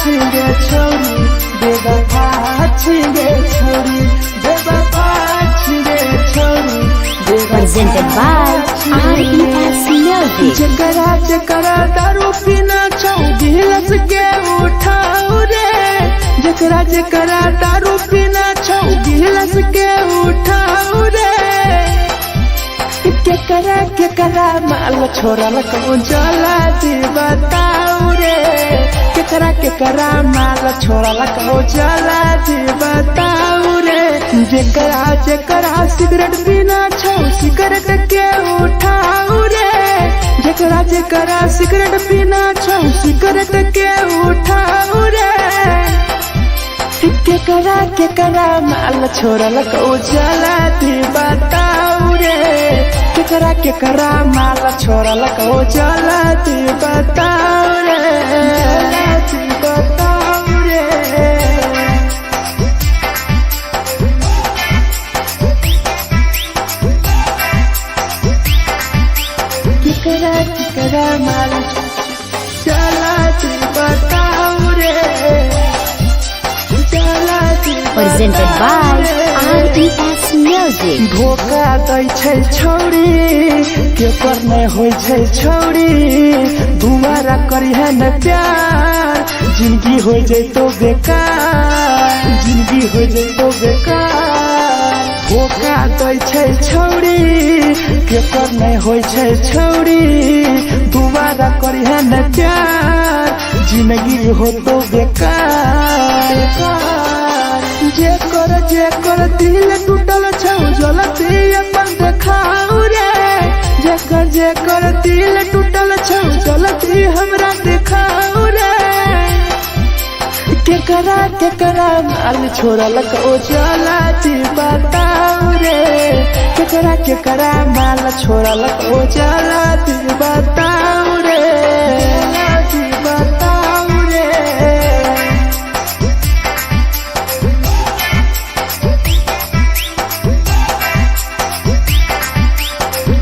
छिगे छौरी, बेवफा छिगे छौरी, बेवफा छिगे छौरी, बेवफा Presented by छिगे। RES Music. जकरा जकरा दारू पीना छौ गिलस के उठाऊ रे, जकरा जकरा दारू पीना छौ गिलस के उठाऊ रे। केकरा केकरा माल छोड़ल कौ जला दी बताऊ रे, केकरा केकरा माल छोड़ल कौ जला दी बताऊ रे। जेकरा जेकरा सिगरेट पीना छौ सिगरेट के उठाऊ रे, जेकरा जेकरा सिगरेट पीना छौ सिगरेट के उठाऊ रे। केकरा केकरा माल छोड़ल कौ जला दी बताऊ रे, केकरा केकरा माल छोड़ल कौ जला दी बताऊ रे, जला दी बताऊ रे। केकरा केकरा माल जला दी बताऊ रे, जला दी Presented by बताऊ रे। RES Music. धोखा दै छै छौरी, केकर नै होइ छै छौरी, दुबारा करिहे न प्यार, जिंदगी हो जैतो बेकार, जिंदगी हो जैतो बेकार। धोखा दै छै छौरी, केकर नै होइ छै छौरी, दुबारा करिहे न प्यार, जिंदगी होतो बेकार। जेकर जेकर दिल टूटल छौ जलती अपन देखाऊ रे, जेकर जेकर दिल टूटल छौ जलती हमरा देखाऊ रे। केकरा केकरा माल छोड़ल कौ जला दी बताऊ रे, केकरा केकरा माल छोड़ल कौ जला दी बताऊ रे, जला दी बताऊ रे।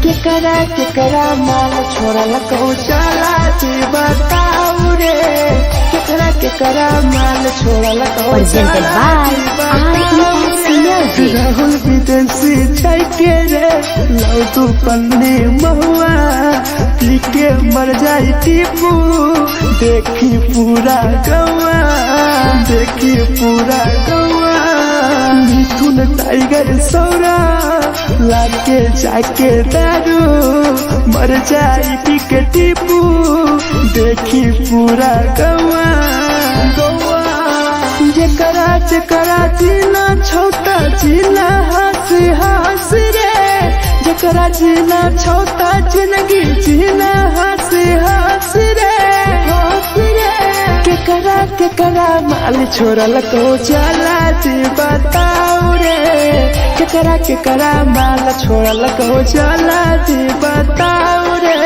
केकरा केकरा माल छोड़ल कौ जला दी बताऊ रे, केकरा केकरा माल छोड़ल कौ Presented जला by दी बताऊ RES रे। Music. Rahul विदेशी छै रे लौ तू पन्नी महुआ, पी के मर जाई टीपू, देखी पूरा गौआ, देखी पूरा गौआ। मिथुन टाइगर सौरा लाके जाके दारू, मर जाई पी के टीपू, देखी पूरा गौआ गौआ। जेकरा जेकरा जीना छौता जीना हंस हंस रे, जेकरा जीना छौता जिंदगी जीना हंस हंस रे, हंस रे। केकरा केकरा माल छोड़ल कौ जला दी बताऊ रे, केकरा केकरा माल छोड़ल कौ जला दी बताऊ रे।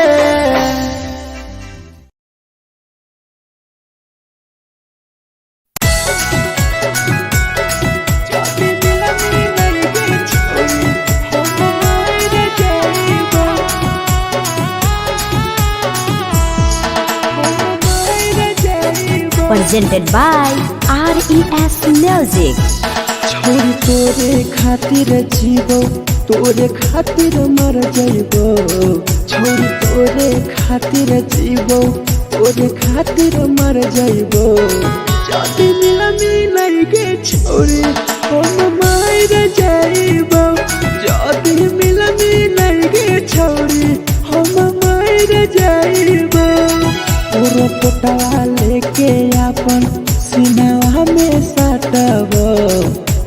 Presented by RES Music. छोरी तोरे खातिर जीवो, तोरे खातिर मर जइबो, छोरी तोरे खातिर जीवो, तोरे खातिर मर जइबो। जदी मिलमी नहीं गे छोरी हम मर जइबो, जदी मिलमी नहीं गे छोरी हम मर जइबो। तोरो पोटवा लेके अपन सिनवा में सटबो,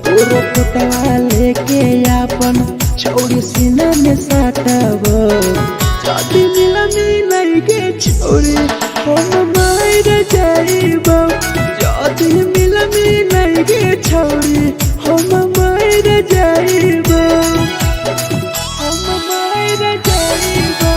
तोरो पोटवा लेके अपन छौरी सीना में सटबो। जदी मिलमी नहीं गे छौरी हम मर जइबो, जदी मिलमी नहीं गे छौरी हम मर जइबो, हम मर जइबो।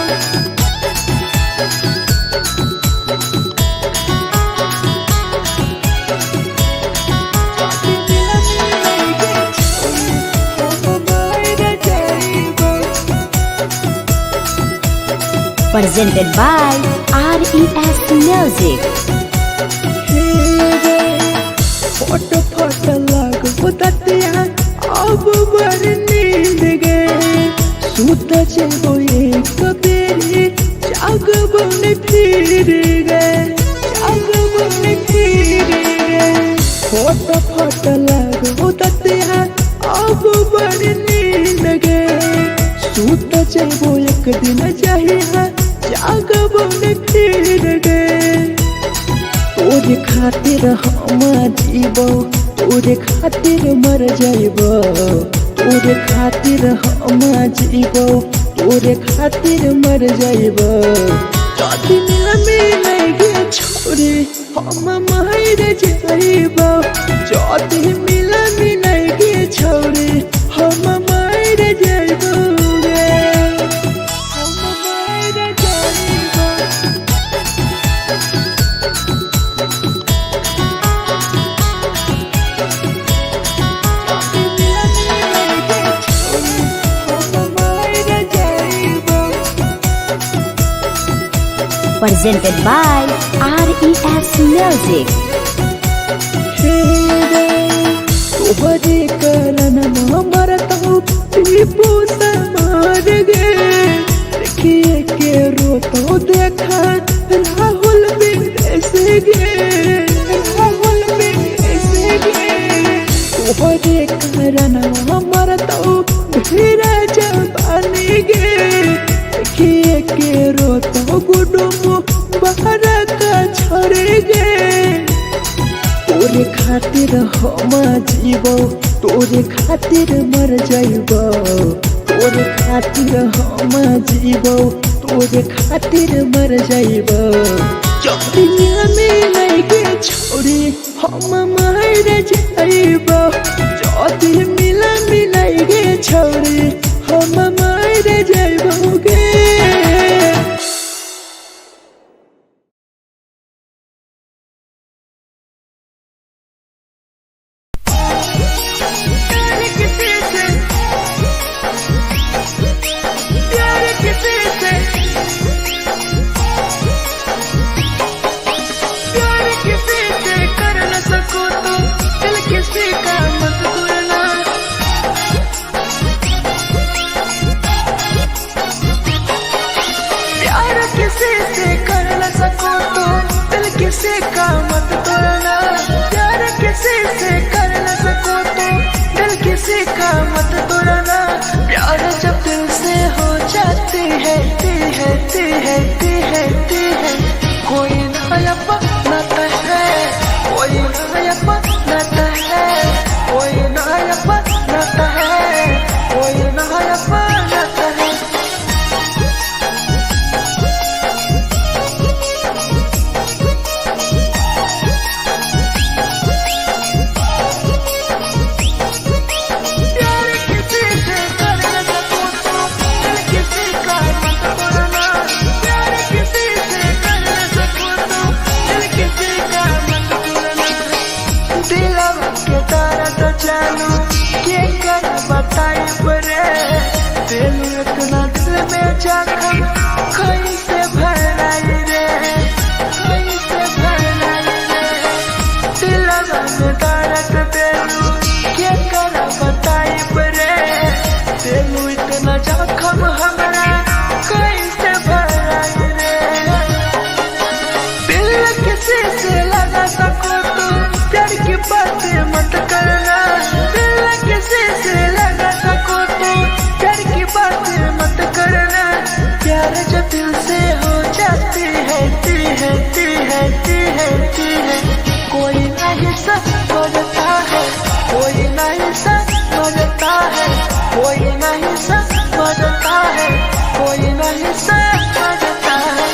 Presented by RES Music. हे जेबो एक बेरी जागबो न फिर गे, जागबो न फिर गे। फोट फोट लागो दतिया अब बड़ नींद गे। सूत जेबो एक दिन जहिया जागबो न फिर गे। तोरे खातिर हम जीबो, तोरे खातिर मर जाइबो। तोरे खातिर हम जीबो, तोरे खातिर मर जाइबो। जदी मिल मिले गे छोरी हम मर जाइबो। जदी मिल मिले गे छोरी हम मर जाइबो गे, हम मर जाइबो। Presented by RES Music. तोहरे कारण मरतौ टीपू समार गे। देखिए के रोतो देखा राहुल विदेश गे, राहुल विदेश गे। तोहरे कारण मरतौ भीरा जबानी गे। देखिए के रोतो गुडुमु बाहर का छोड़ गे। तोरे खातिर हम जीबो, तोरे खातिर मर जाइबो। तोरे खातिर हम जीबो, तोरे खातिर मर जाइबो। जदी मिल मिले गे छोरी हम मर जाइबो। जदी मिल मिले गे छोरी हम मर जाइबो गे। किसी का मत तोड़ना, प्यार किसी से कर न सको तो दिल किसी का मत तोड़ना। प्यार जब दिल से हो जाती है ती है ती है ती है ती है, कोई ना अपनाता है, कोई ना अपनाता है, कोई ना अपनाता है, कोई ना अपनाता है। मत करना दिल किसी से लगा सको तो प्यार की बात मत करना। प्यार जो दिल से हो जाती है ती है ती है ती है ती है, कोई नहीं समझता है, कोई नहीं समझता है, कोई नहीं समझता है, कोई नहीं समझता है।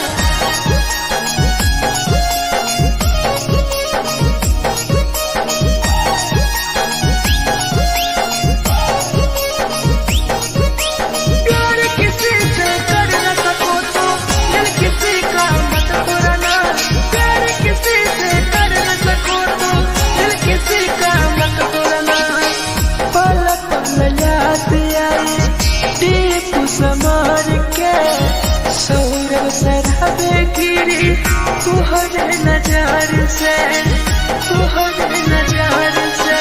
तुहरे नजर से, तुहरे नजर से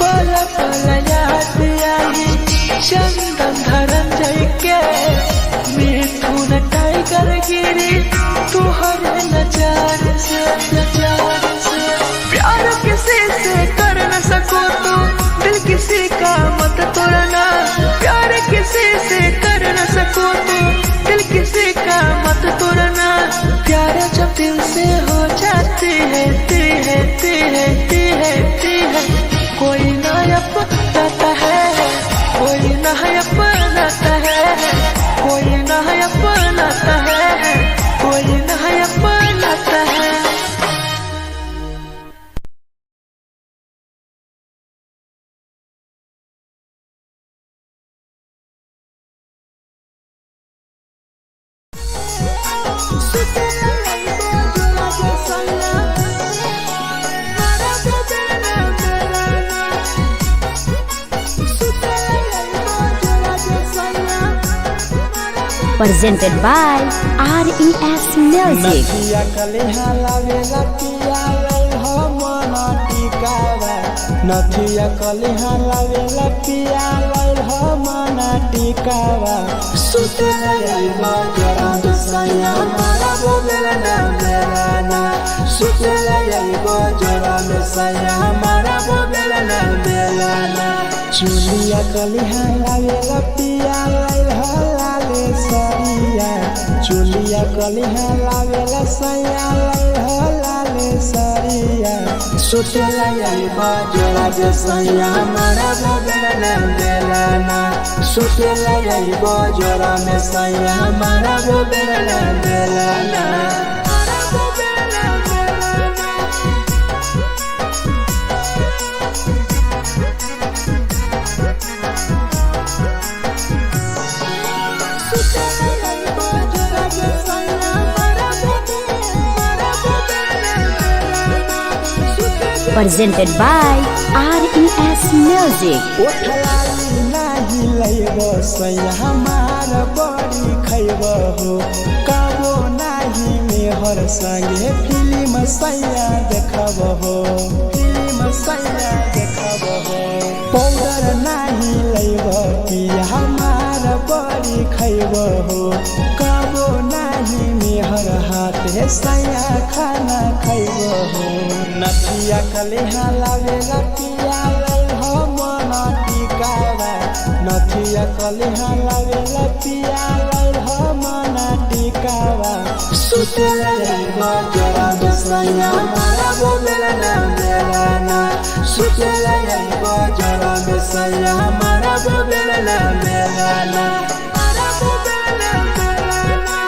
पल पल याद आई चंदन धरम जय के। कर गिरी तुहर नजार से, नजार से। प्यार किसी से कर न सको तो दिल किसी का मत तोड़ना। प्यार किसी से कर न सको तो दिल किसी का मत तोड़ना। प्यार जब दिल से हो जाती है, ती है, ती है, ती है, ती है, कोई ना अपनाता है, कोई ना अपनाता है, कोई ना अपनाता है, कोई ना अपनाता है। Presented by RES Music. नथिया कलेहा लावेला पिया लई हो मन टिकावा। नथिया कलेहा लावेला पिया लई हो मन टिकावा। सुतेला आइबो जरा दसैया मारा बोलेला ना मेरा ना। सुतेला आइबो जरा दसैया मारा बोलेला ना मेरा ना। चुलिया कलेहा लावेला पिया लई हो लाले सरिया। चुलिया कलिहा लावेला सैया लई हो लाले सरिया। सुतेला आइबो जोड़ा जे सैया मारा बोलेला बेला ना। सुतेला आइबो जोड़ा में सैया मारा बोलेला बेला ना। Presented by RES Music. ओठलाई नाही लैब सैया हमार बड़ी खैब हो। कबो नाही मेहर संगे फिल्म सैया देखब हो, फिल्म सैया देखब हो। पाउडर नाही लैब पिया हमार बड़ी खैब हो। कबो नाही मेहर हाथे सैया खाना खैब हो। नथिया कलेहा लावेला पिया लई हो मन टिकावा। नथिया कलेहा लावेला पिया लई हो मन टिकावा। सुतेला आइबो जोड़ा दसैया मारा बोलेला ना बेला ना। सुतेला आइबो जोड़ा दसैया मारा बोलेला ना बेला ना। मारा बोलेला बेला ना।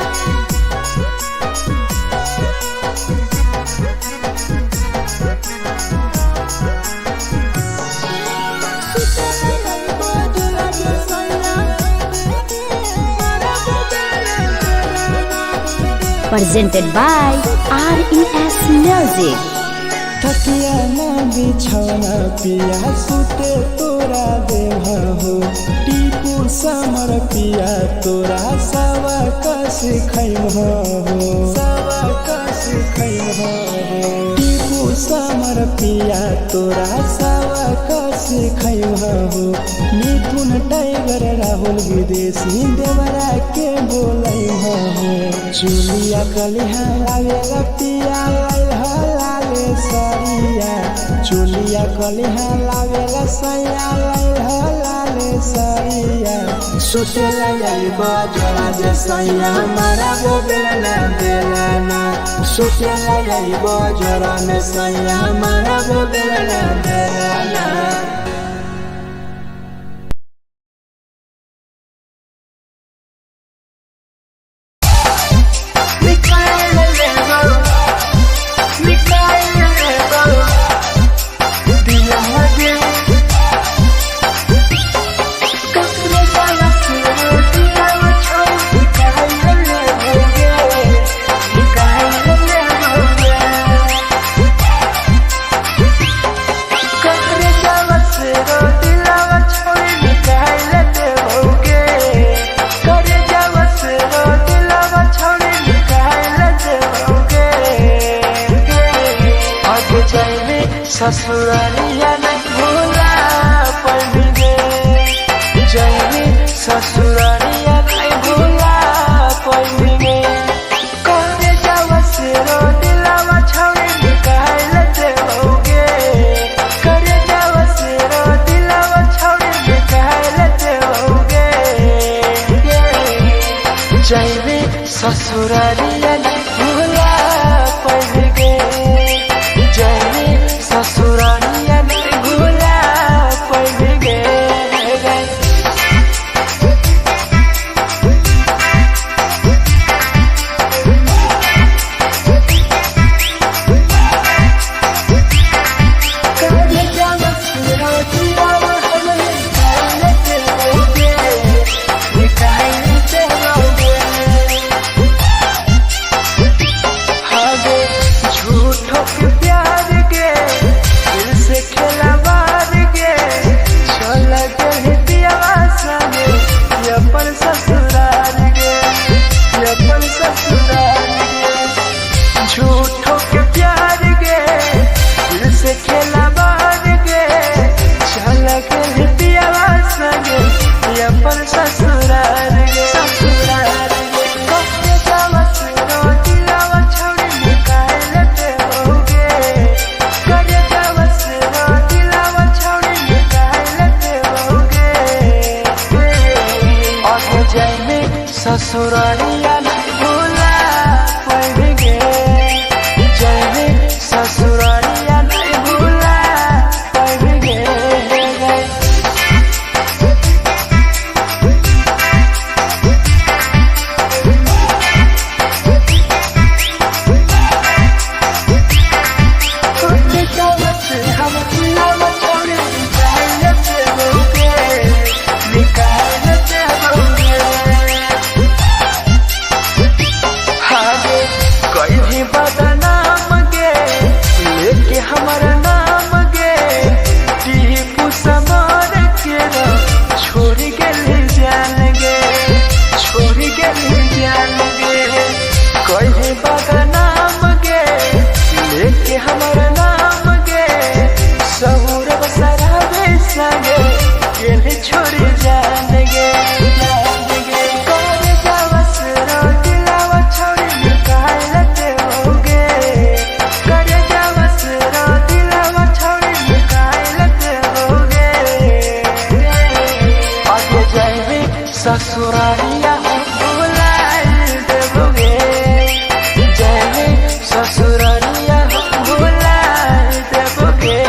Presented by RES Music. थकिया ना बिछौना पिया सुते तोरा देह हो। टीपू समर पिया तोरा सवा कस खैम हो, सवा कस खैम हो। टीपू समर पिया तोरा सवा कस खैम हो। मिथुन टाइगर राहुल विदेशी देवरा के बोलै हो। चुलिया कलिहा लावेला पिया लई हो लाले सरिया। चुलिया कलिहा लावेला सैया लई हो लाले सरिया। सुतेला आइबो जोड़ा जे सैया मारा बोलेला बेला ना। सुतेला आइबो जोड़ा में सैया मारा बोलेला बेला ना। ससुरालिया नहीं भूला पड़गे जैवी ससुरालिया नहीं भूला पड़गे। के प्यार गे, दिल से खेलवार गे, चल गए पियावा संगे अपन ससुराल गे, अपन ससुराल गे। झूठों के प्यार गे, दिल से खेलवार गे, चल गए पियावा संगे अपन ससुराल गे, ससुराल गे। कहे जावा सुनो दिलावा छोड़ी निकाल दे होगे, करे जावा सुनो दिलावा छोड़ी निकाल दे होगे। आगे जाए में ससुरालिया भूला पड़ गे, जाए में ससुरालिया भूला पड़ गे। हमारा नाम गे टीपू समार के छोड़ के ले जान गे, छोड़ के ले जान गे। कोई बदनाम गे, लेके हमारा नाम गे, सहूर बसरा संगे गेले छोड़ जान गे, जान गे। कर जावस दिलावा छोड़ निकाल दे होगे, कर जावस दिलावा छोड़ निकाल दे होगे। आगे जाए ससुरालिया भुलाए देवोगे, जाए ससुरालिया भुलाए देवोगे।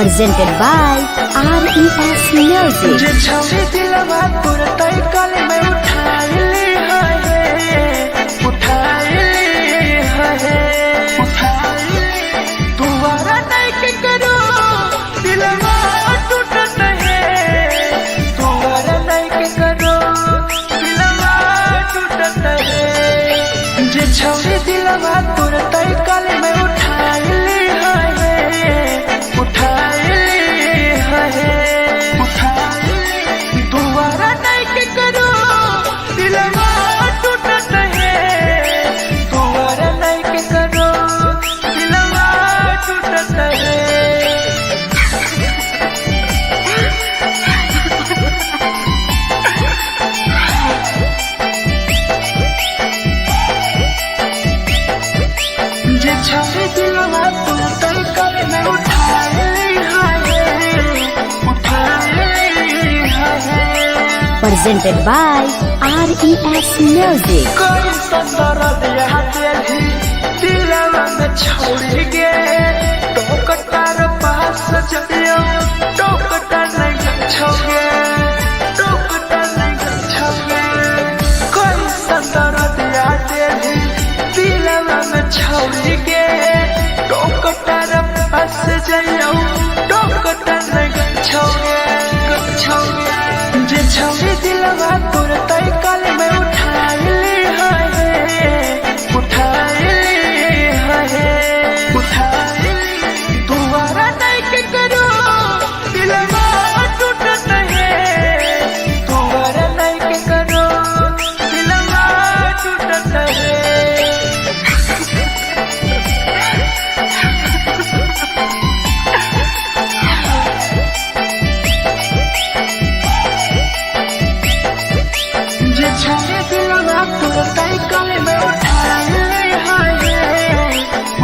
Presented by RES Music. जे छवि दिलवा तोर तय कल में उठाई ले है, उठाई ले है, उठाई ले। दोबारा नहीं के करो दिलवा टूटत है, दोबारा नहीं के करो दिलवा टूटत है। जे छवि दिलवा तोर तय कल में उठाई ले है, उठाई ले है, उठाई ले। दोबारा नहीं के करो दिलवा टूटत है, दोबारा नहीं के करो दिलवा टूटत है। जे छवि दिलवा तोर तय कल में उठाई ले है, उठाई ले है। Presented by RES Music. कोई दर्द यहाँ तेरी दिलवा में छोड़ गे, टोकटार पास जबियो टोकटा नहीं छोगे, टोकटा नहीं छोगे। कोई दर्द यहाँ तेरी दिलवा में छोड़ गे, टोकटार पास जइयो टोकटा नहीं छोगे, छोगे। जे छवि दिलवा तोर तय कल में उठाई ले है, उठाई ले है, उठाई ले। दोबारा नहीं के करो दिलवा टूटत है, दोबारा नहीं के करो दिलवा टूटत है। जे छवि दिलवा तोर तय कल में उठाई ले है,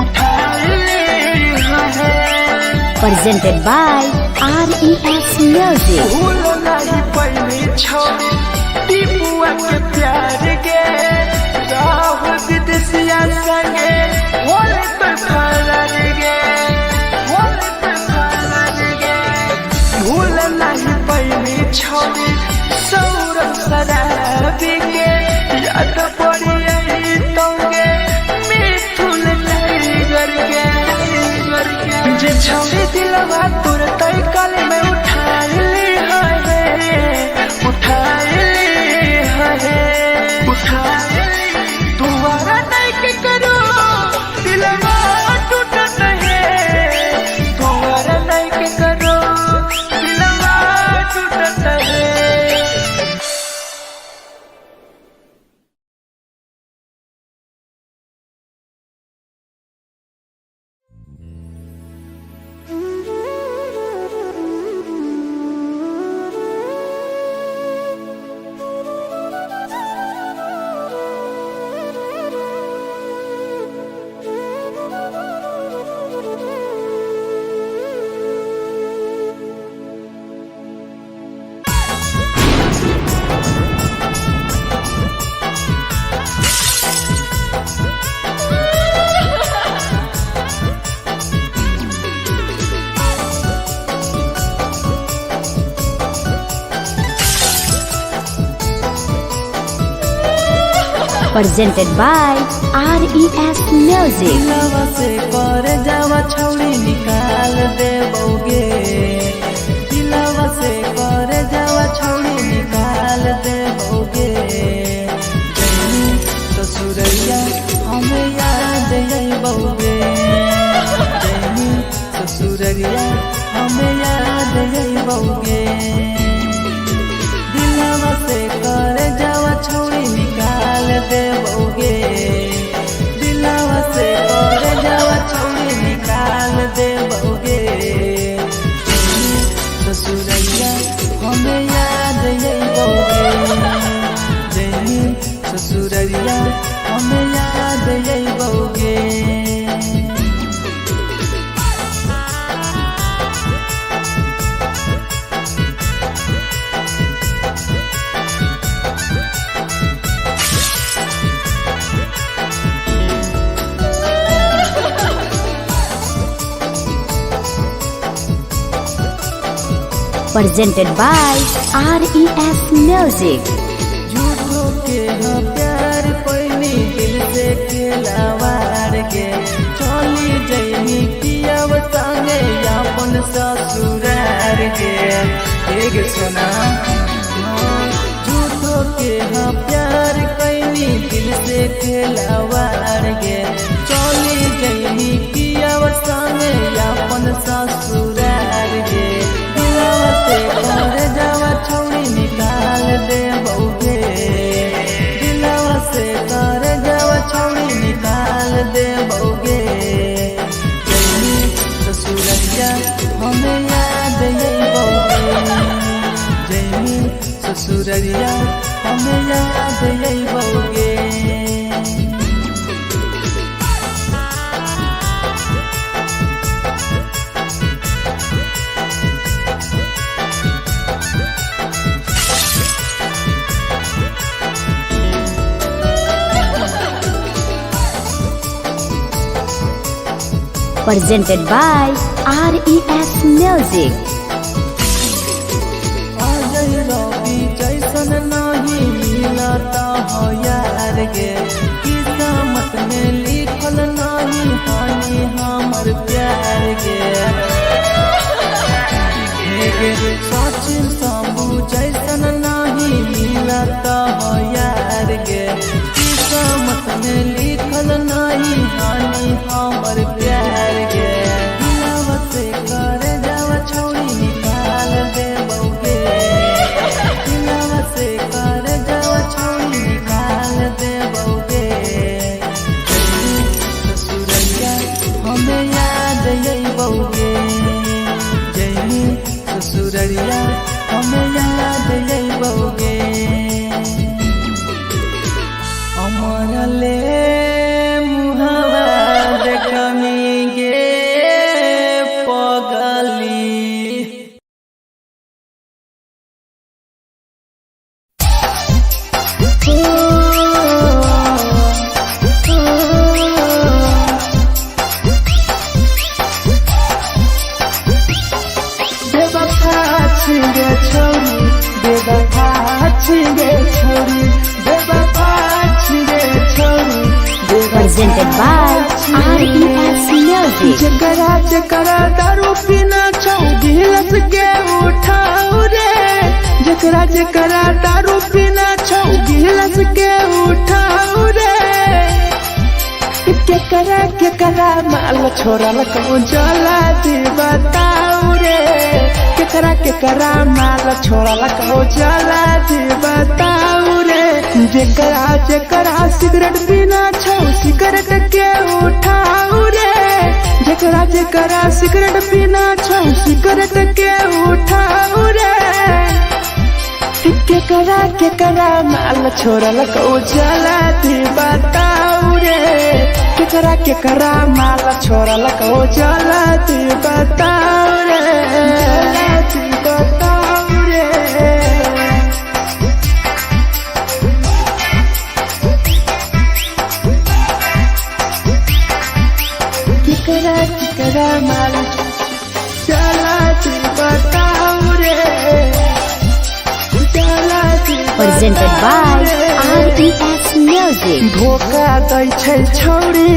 उठाई ले है। Presented by RES Music. भूल नहीं पैनी छोड़ी टीपुआ के प्यार गे, राहु विदेशिया संगे होले पर फरार गे, होले पर फरार गे। भूल नहीं पैनी छोड़ी सौरभ शराबी के, याद पड़ी आई तोगे मिथुन टाइगर के, टाइगर के। जे छवि दिलवा तोर तय कल में उठाई ले है, उठाई ले है, उठाई ले। दोबारा नहीं के करो दिलवा टूटत है, दोबारा नहीं के करो दिलवा टूटत है। Presented by RES Music. दिलवा से कर जावा छौड़ी निकाल दे बौगे, दिलवा से कर जावा छौड़ी निकाल दे बौगे। जैनी ससुरैया हमें याद अइबौगे, जैनी ससुरैया हमें याद अइबौगे। दिलवा से कर जावा छौड़ी निकाल दे बौगे, दिलवा से कर जावा छौड़ी निकाल दे बौगे। ससुरैया हमें याद अइबौगे, जैनी ससुरैया हमें याद अइबौगे। Presented by RES Music. झूठो के हाँ प्यार पैनी दिल से खेलावार के चली जैनी किया संगे अपन ससुरार के एक सुना हाँ, झूठो के हाँ प्यार कैनी दिल से खेलावार के चली जैनी किया संगे अपन ससुरार के दिलवा से कर जावा छौड़ी निकाल दे बउगे दिलवा से कर जावा छौड़ी निकाल दे बउगे जैनी ससुररिया हमें याद अइबौगे जैनी ससुररिया हमें याद अइबौगे। Presented by RES Music. Ajay रवि जैसन नहीं मिलता हो यार गे किस्मत में लिखल नहीं हानि हमर प्यार गे हे गे सचिन शंभू जैसन नहीं मिलता हो यार गे किस्मत में लिखल नहीं हानि हमर प्यार गे दिलवा से कर जावा छौड़ी निकाल दे बउगे दिलवा से कर जावा छौड़ी निकाल दे बउगे ससुररिया हमें याद अइबौगे जैनी ससुररिया हमें याद अइबौगे। अमर ले मुहावा देखमी गे पगली। बेवफा छिंगे छोरी बेवफा छिंगे छोरी बेवफा छिंगे छोरी Presented by RES Music. जकरा जकरा दारू पीना छौ गिलस के उठाऊ रे जकरा जकरा दारू पीना छौ गिलस के उठाऊ रे केकरा केकरा माल छोड़ल कौन चला दी बताऊ रे केकरा केकरा माल छोड़ल कौन चला दी बताऊ रे जेकरा जेकरा सिगरेट पीना छौ सिगरेट के उठाऊ रे जेकरा जेकरा सिगरेट पीना छौ सिगरेट के उठाऊ रे केकरा केकरा माल छोड़ल कौ चला दी बताऊ रे केकरा केकरा माल छोड़ल कौ चला दी बताऊ रे चला दी बताऊ रे। केकरा केकरा माल चला दी बताऊ रे चला दी Presented by बताऊ रे। RES Music. धोखा दै छै छौरी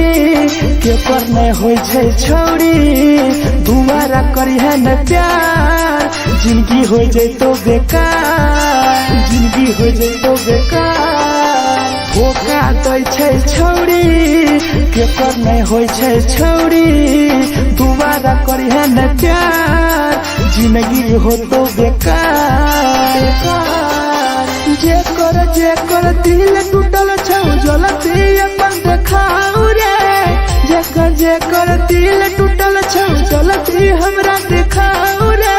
के पर नै होइ छै छौरी दुबारा करी है न प्यार जिंदगी हो जैतो बेकार जिंदगी हो जैतो बेकार धोखा दै छै छौरी के पर नै होइ छै छौरी दुबारा करी है न प्यार जिंदगी हो तो बेकार बेकार जेकर जेकर दिल टूटल छौ जलती अपन देखाऊ रे जेकर जेकर दिल टूटल छौ जलती हमरा देखाऊ रे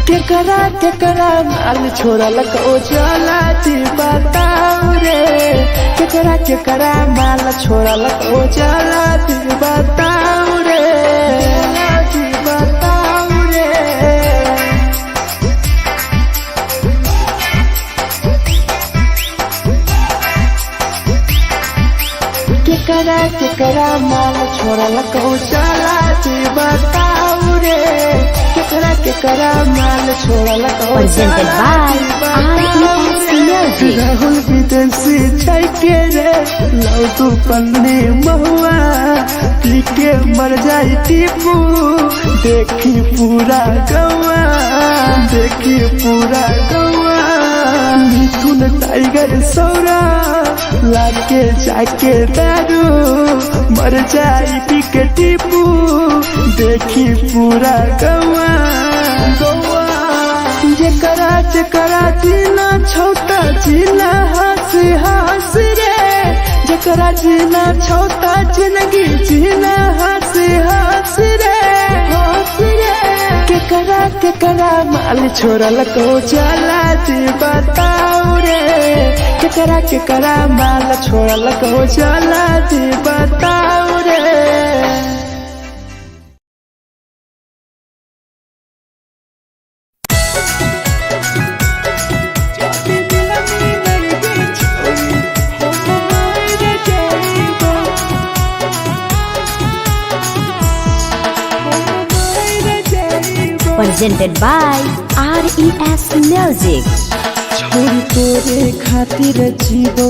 केकरा केकरा माल छोड़ल कौ जलती बताऊ रे केकरा केकरा माल छोड़ल कौ जलती बताऊ रे जलती बताऊ रे। केकरा केकरा माल छोड़ल कौ चला दी बताऊ रे। केकरा केकरा माल छोड़ल को Presented by RES Music. Rahul विदेशी जाके रे लव तू पन्नी महुआ पी के मर जाई टीपू देखी पूरा गवा देखी पूरा गवा मिथुन टाइगर सौरा लाके जाके दारू मर जाई पी के टीपू देखी पूरा गवा गवा जेकरा जेकरा जीना छोटा जीना हंस हंस रे जेकरा जीना छोटा जिंदगी जीना हंस हंस रे हंस रे केकरा केकरा माल छोड़ल को चला जी बताऊ रे केकरा केकरा माल छोड़ल को चला जी बताऊ रे। Presented by RES Music. छोरी तोरे खातिर जीवो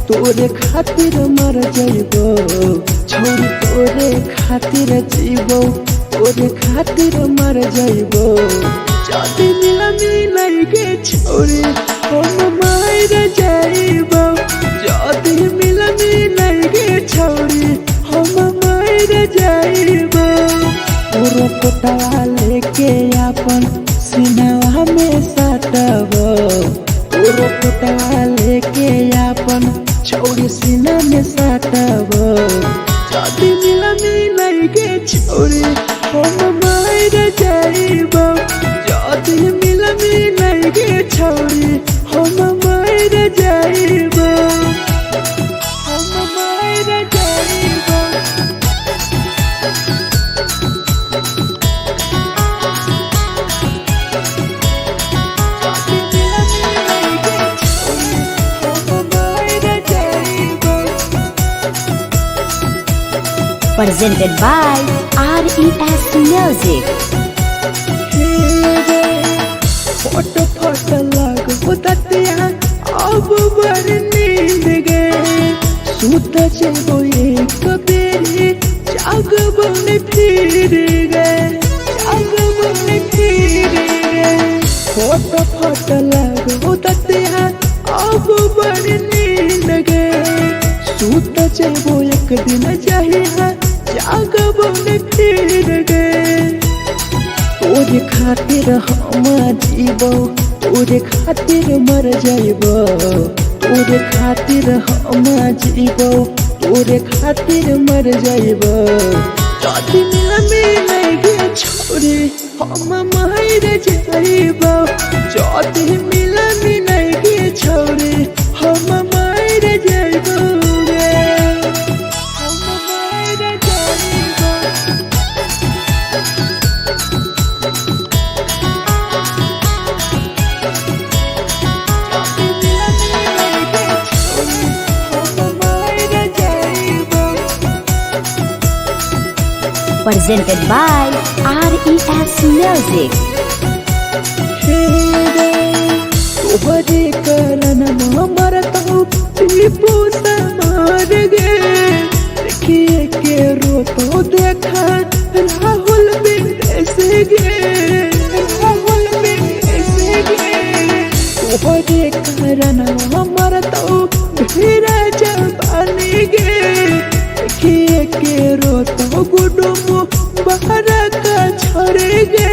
तोरे खातिर मर जइबो छोरी तोरे खातिर जीवो तोरे खातिर मर जइबो जदी मिलमी लगे छोरी हम मर जइबो जदी मिलमी लगे छोरी हम मर जइबो तोरो कोटवा लेके अपन सिनवा में सटबो तोरो कोटवा लेके अपन छौरी सीना में सटबो जदी मिलमी लगे छौरी हम मर जाइबो जदी मिलमी लगे छौरी हम मर जाइबो हम मर जाइबो। Presented by RES Music. Photo photo लग दतिया अब बड़ नींद गे सुत जेबो एक बेरी जाग बन फिर गे जाग बन फिर गे फोटो फोटो लग दतिया अब बड़ नींद गे सुत जेबो एक दिन जहिया जाग बन फिर गे तोरे खातिर हम जीबो तोरे खातिर मर जाइबो तोरे खातिर हम जीबो तोरे खातिर मर जाइबो जदी मिलमी लगे छोरी हम मर जाइबो जदी मिलमी लगे छोरी हम मर जाइबो रे हम मर जाइबो। Presented by RES Music. तोहरे कारण मरतो टीपू मार गे देखिए के रोतो देखा राहुल बिंदेश गे राहुल बिंदेश गे तोहरे कारण मरतो भीरा जबानी गे देखिए के रोतो गुडुमु बाहर का छोड़े गे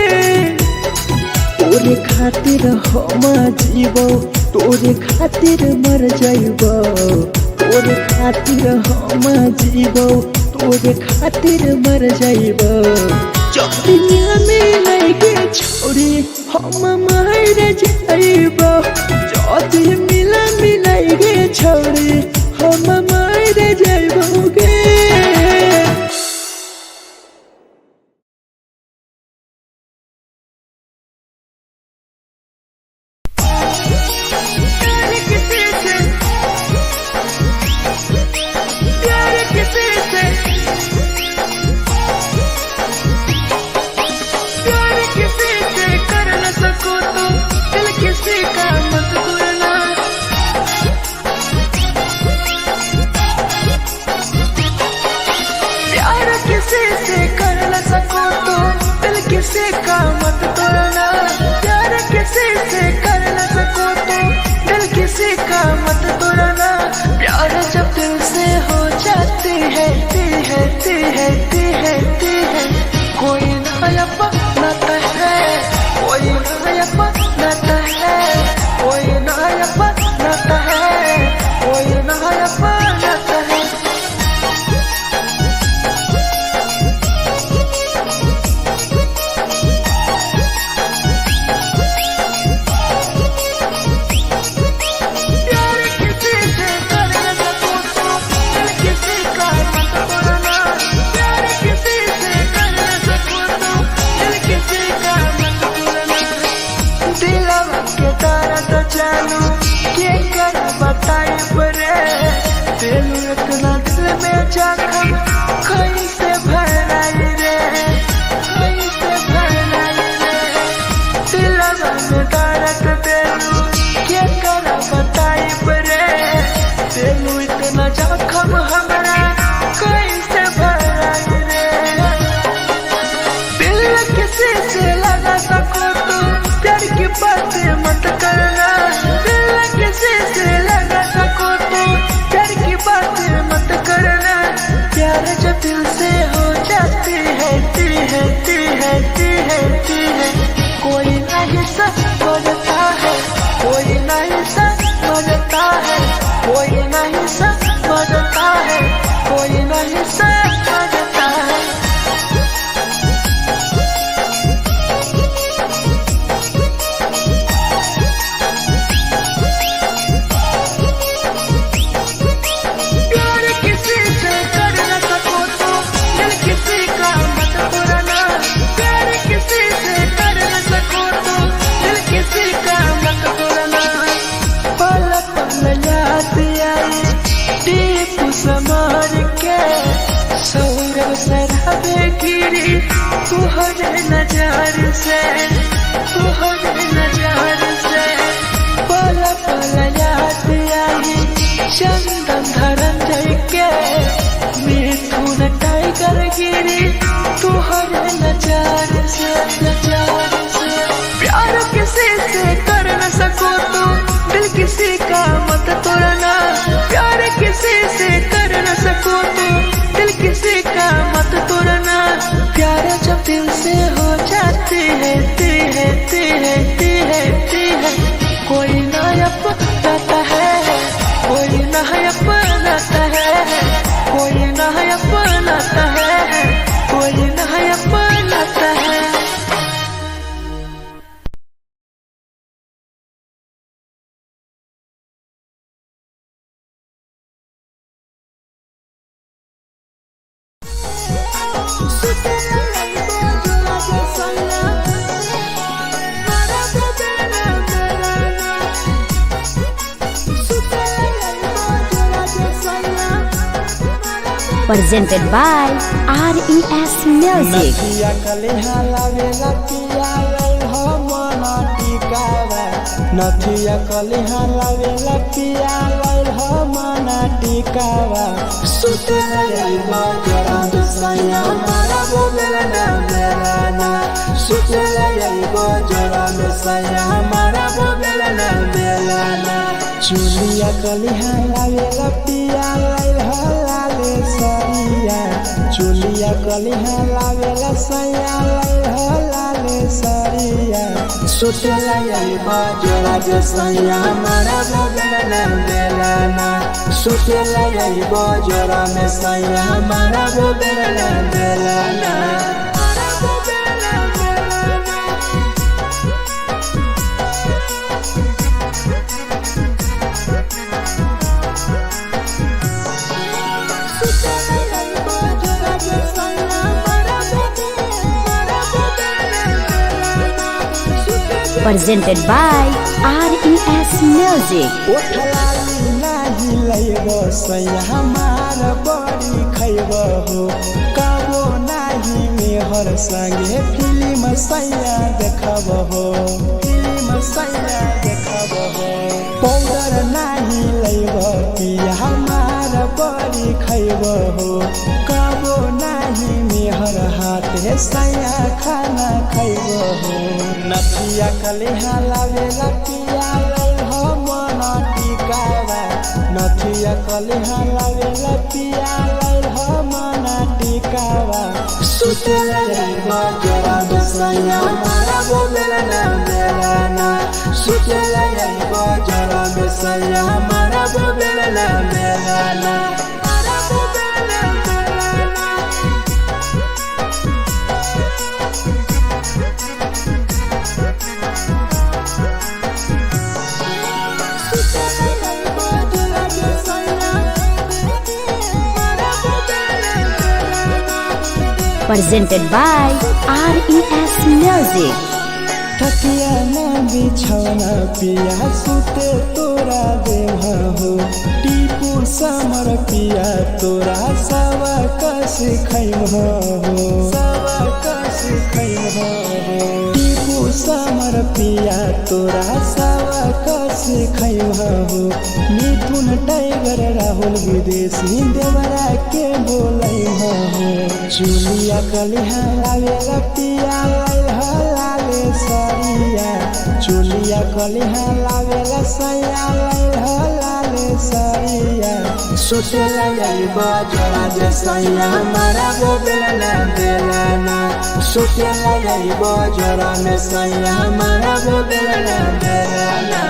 तोरे खातिर हम जीबो तोरे खातिर मर जाइबो तोरे खातिर हम जीबो तोरे खातिर मर जाइबो जदी मिलमी लगे छोरी हम मर जाइबो जदी मिलमी लगे छोरी हम मर जाइबो गे। प्यार किसी से प्यार किसी ती है, कोई ना अपनाता है, कोई ना अपनाता है, कोई ना अपनाता है, कोई ना अपनाता है। प्यार किसी से कर न सको तो दिल किसी का मत तोड़ना। प्यार किसी से कर न सको तो दिल किसी का मत तोड़ना। दिलवा के तारा तो चालू के कर बताए परे, दिल इतना दिल में जख्म कैसे भराई रे, कैसे भराई रे। दिलवा में दर्द देलू के कर बताई परे, दिल इतना जख्म हमरा कैसे भराई रे। दिल किसी से लगा सको तो प्यार की बातें मत करना। दिल किसी से लगा सको तो प्यार की बातें मत करना। प्यार जो दिल से हो जाती है, ती है, ती है, ती है, ती है, कोई नहीं समझता है, कोई नहीं समझता है, कोई नहीं समझता है, कोई नहीं समझता है। प्यार किसी से कर न सको तो दिल किसी का मत तोड़ना। प्यार किसी से कर न सको तो दिल किसी का मत तोड़ना। पल पल याद आई दीप समार के, सौरभ शराबे गिरी तुहरे नजर से, तुहरे नजर से। पल पल याद आई चंदन धरंजय के, मिथुन टाइगर गिरी तुहरे नजर से, नजर से। प्यार किसी से कर न सको तो दिल किसी का मत तोड़ना। प्यार किसी से कर न सको तो दिल किसी का मत तोड़ना। प्यार जब दिल से हो जाती है, ती है, ती है, ती है, ती है, कोई ना अपनाता है, कोई ना अपनाता है, कोई ना अपनाता है, कोई ना अपनाता है। Presented by RES Music. नथिया कलेहा लावेला पिया लल हो मन टिकावा, नथिया कलेहा लावेला पिया लल हो मन टिकावा। सुते लइबा जरा दुसैया मारा बोलेला ना मेरा ना, सुते लइबा जरा दुसैया मारा बोलेला ना मेरा ना। चुलिया कलेहा लावेला पिया लल हो लाले सरिया, चुलिया कलिहा लावेला सैया लल हो लाले सरिया। सुतेला आइबा जोड़ा जे सैया मारा बगल बेला ना, सुतेला आइबा जोड़ा में सैया मारा बगल बेला ना। Presented by RES Music. ओठलाली नाही लैब सैया हमार बड़ी खैब हो, कबो नाही मेहर संगे फिल्म सैया देखब हो, फिल्म सैया देखब हो। पाउडर नाही लैब पिया हमार बड़ी खैब हो, कबो नाही मेहर हाथे सैया खाना खैब हो। नथिया कलेहा लावेला पिया लल हो मन टिकावा, नथिया कलेहा लावेला पिया लल हो मन टिकावा। सुतेला जाइबो जोरा में सैया मारा वो बेलना बेलना सुतेला जाइबो जोरा में सैया मारा वो बेलना बेलना मारा वो बेलना बेलना। Presented by RES Music. थकिया ना बिछौना पिया सुते तोरा देव हो टीपू समर पिया तोरा सावा कस खैम हो सावा कस खैम हो टीपू समर पिया तोरा सावा कस खैम हो मिथुन टाइगर राहुल विदेशी देवरा के बोलै हो चुलिया कलिहा लावेला पिया लाल लाले सरिया चुलिया कलिहा लावेला सैया लाल लाले सरिया सुतेला जाइबो जोरा जे सैया मारा वो बेलना बेलना सुतेला जाइबो जोरा में सैया मारा वो बेलना बेलना।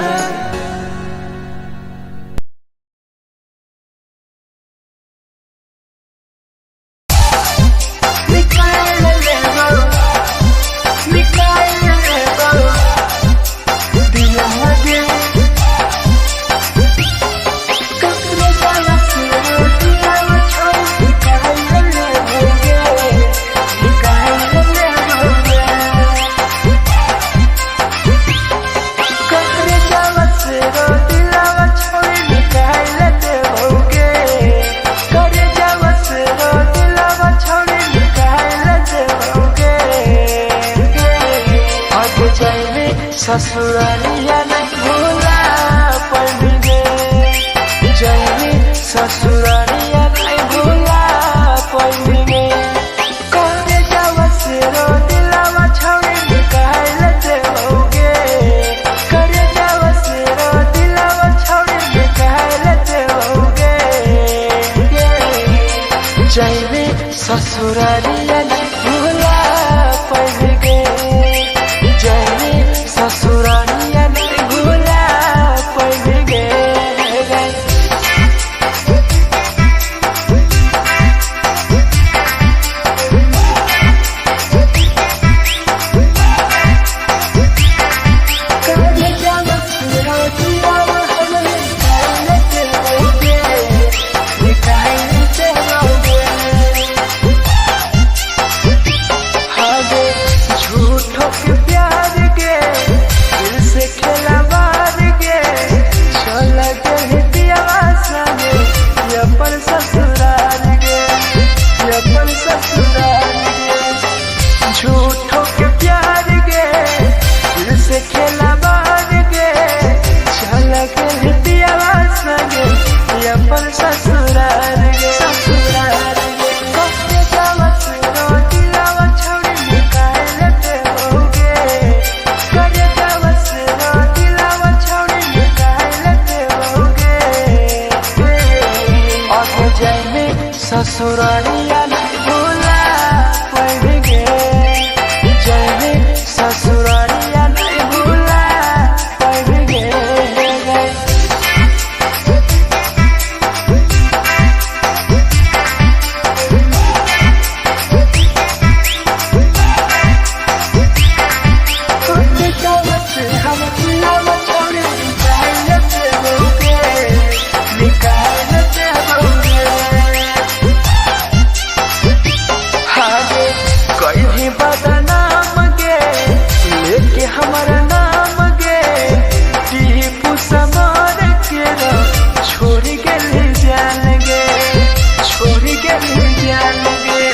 ससुरालिया नहीं भूला पड़ गए जैनी ससुरालिया नहीं भूला पड़ गए करे जावस रो दिलावा छौड़ी निकाल देवोगे करे जावस रो दिलावा छौड़ी निकाल देवोगे जैनी ससुरालिया नहीं भूला पड़ गए जैनी ससुरालिया नहीं भूला पड़ गए। झूठों के प्यार के दिल से खिलवाड़ के चल गए पियावा संगे ये अपन ससुराल गे ये अपन ससुराल गे झूठों के प्यार के दिल से खिलवाड़ के चल गए पियावा संगे ये अपन ससुराल गे ससुराल गे कहे जावत रोटी लावा छौड़ी निकाल देवोगे करे जावत रोटी लावा छौड़ी निकाल देवोगे और जाइमे ससुरालिया नहीं भूला पड़ गए जाइमे ससुरालिया नहीं भूला पड़ गए। कहीं बदनाम गे लेके हमारा नाम गे टीपू समार के छोड़ के ले जान गे छोड़ के ले जान गे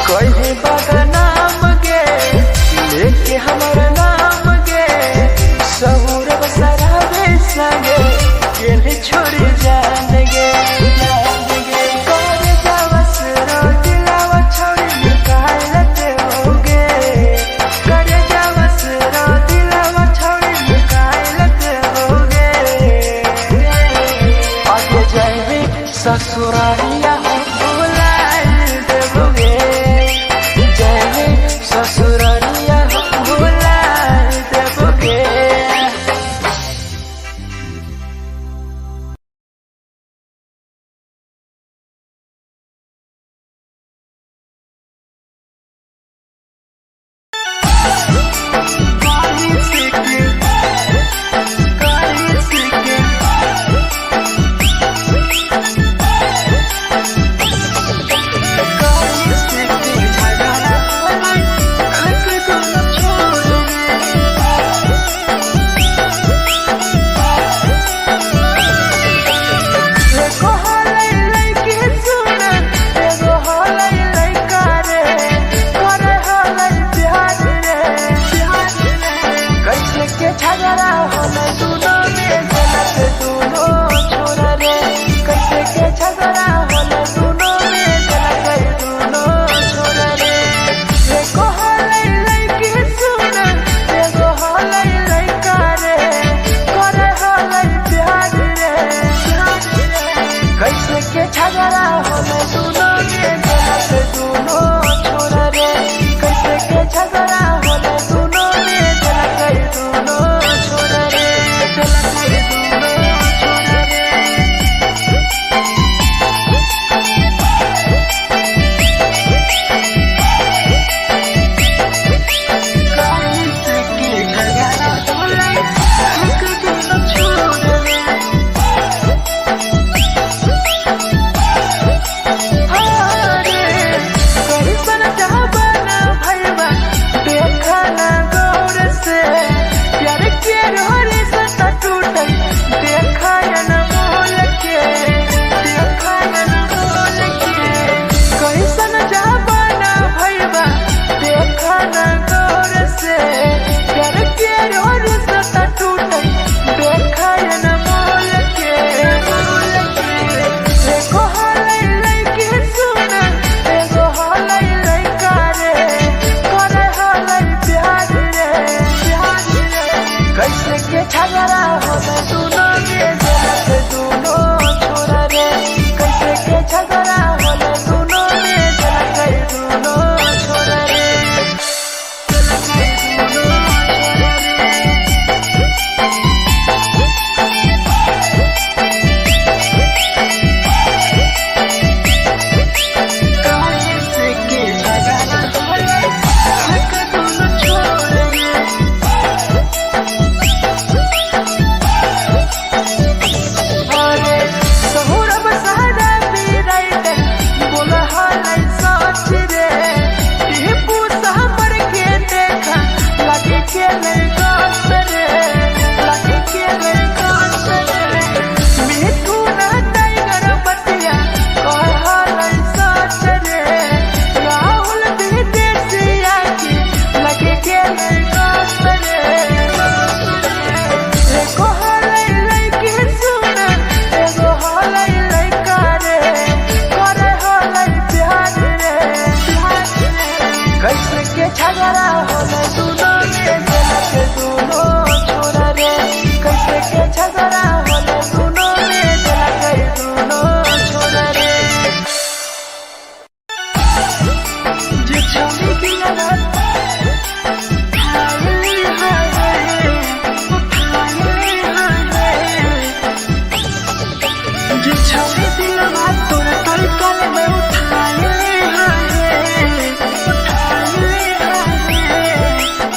कहीं बदनाम गे लेके हमारा नाम गे सा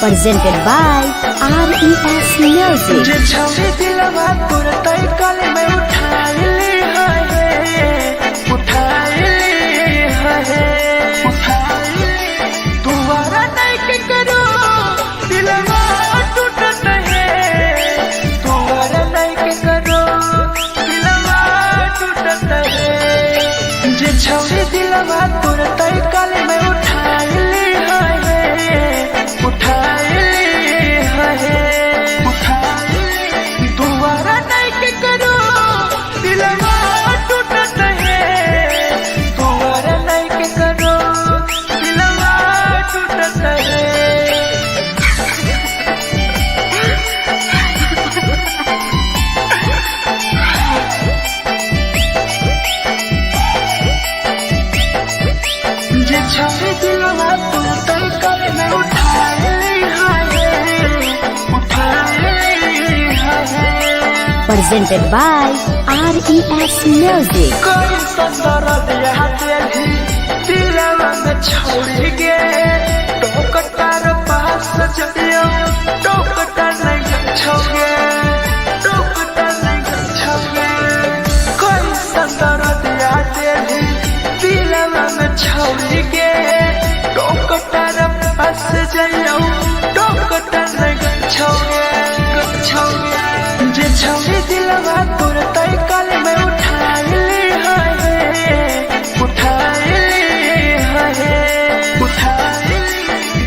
Presented by RES Music. जे छौरी दिलवा तोर तय कल में उठाई ले हाय उठाई ले हाय उठाई ले। दोबारा नहीं के करो दिलवा टूटत है, दोबारा नहीं के करो दिलवा टूटत है। जे छौरी दिलवा तोर तय कल में उठाई ले हाय उठाई ले हाय उठाई ले। दोबारा नहीं के करो दिलवा टूटत है, दोबारा नहीं के करो दिलवा टूटत है। जे छौरी दिलवा तोर तय कल में उठाई ले हाय उठाई ले हाय। Presented by RES Music. कोई ससुर दिया दिलवा में छोड़ गे, टोकटार पास जइयो टोकटा नहीं छोगे, टोकटा नहीं छोगे। कोई ससुर दिया दिलवा में छोड़ गे, टोकटार पास जइयो टोकटा नहीं छोगे, छोगे। जे छौरी दिलवा तोर तय कल में उठाई ले हाय उठाई ले हाय उठाई ले।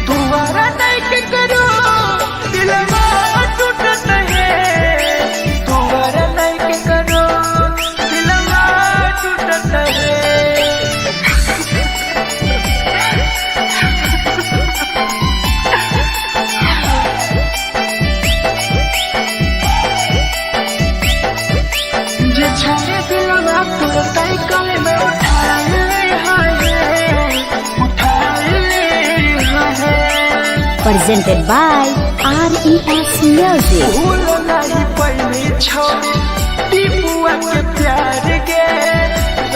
दोबारा नहीं के करो दिलवा टूटत है, दोबारा नहीं के करो दिलवा टूटत है। जे छौरी दिलवा तोर तय कल में उठाई ले हाय उठाई ले हाय। Presented by RES Music. भूल नहीं पैनी छोड़ी टीपुआ के प्यार के,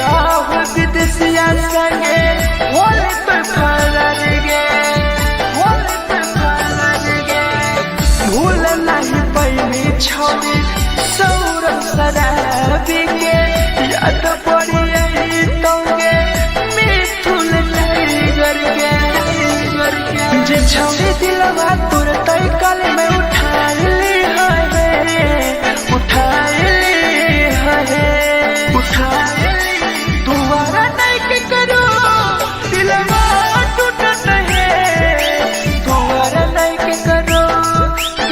राहुल विदेशिया संगे होले तो फरार गे, होले तो फरार गे। भूल नहीं पैनी छोड़ी सौरभ शराबी के, याद पड़ी आई तोगे मिथुन टाइगर के, टाइगर के। जे छौरी दिलवा तोर तय कल में उठाई ले हाय उठाई ले हाय उठाई ले। दोबारा नहीं के करो दिलवा टूटत है, दोबारा नहीं के करो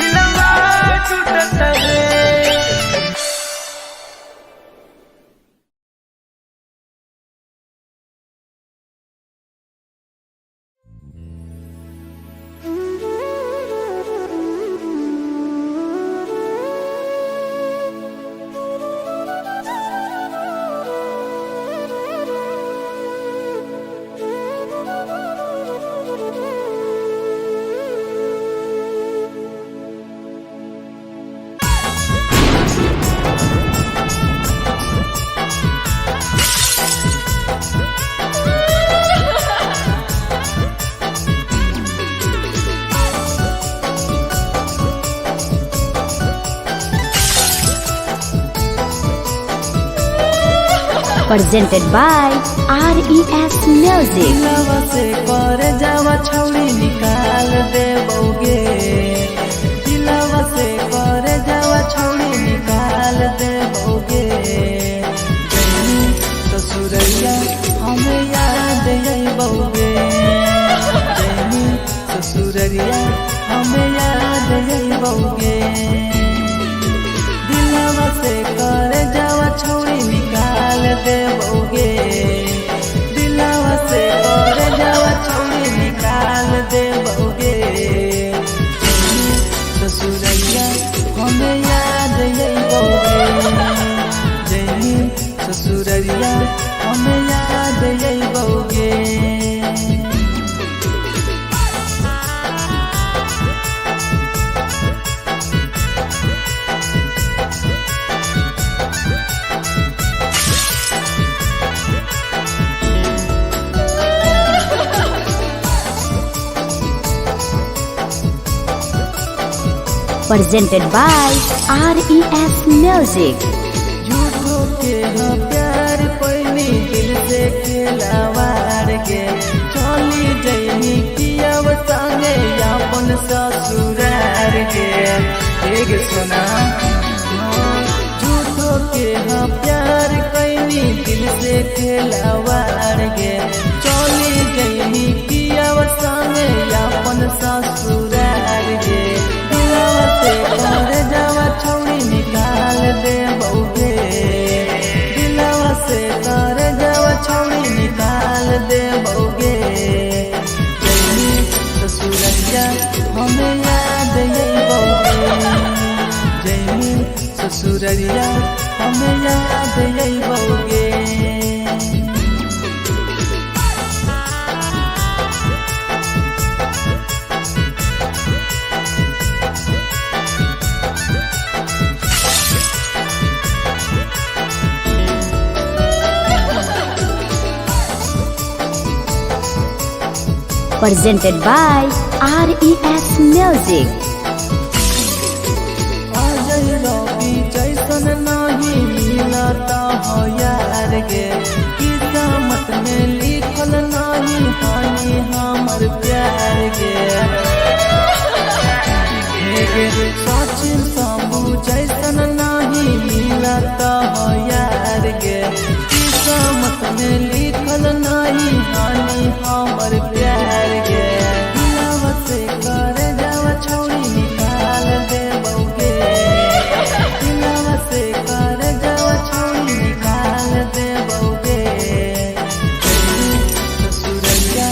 दिलवा टूटत है। Presented by RES Music. दिलवा से कर जावा छौरी निकाल दे बौगे, दिलवा से कर जावा छौरी निकाल दे बौगे। जैनी ससुरैया हमें याद अइबौगे, जैनी ससुरैया हमें याद अइबौगे। दिलवा से कर जावा छौरी निकाल दे बौगे, दिलवा से कर जावा छौरी निकाल दे बौगे। ससुरैया हमें याद अइबौगे, जैनी ससुरैया हमें याद अइबौगे। Presented by RES Music. झूठो के हाँ प्यार पैनी दिल से खेलावार के चली जैनी किया संगे अपन ससुरार के एक सुना झूठो के हाँ प्यार कैनी दिल से खेलावार के चली जैनी किया संगे अपन ससुरार के दिलवा से कर जावा छौड़ी निकाल दे बउगे दिलवा से कर जावा छौड़ी निकाल दे बउगे जैनी ससुररिया हमें याद अइबौगे जैनी ससुररिया हमें याद अइबौगे। Presented by RES Music. Ajay रवि जैसन नाही मिलता हो यार गे किस्मत में लिखल नाही हानि हमर प्यार गे हे गे सचिन शंभू जैसन नाही मिलता हो यार गे किस्मत में लिखल नाही हानि हमर प्यार गे दिलवा से कर जावा छौड़ी निकाल दे बउगे दिलवा से कर जावा छौड़ी निकाल दे बउगे ससुररिया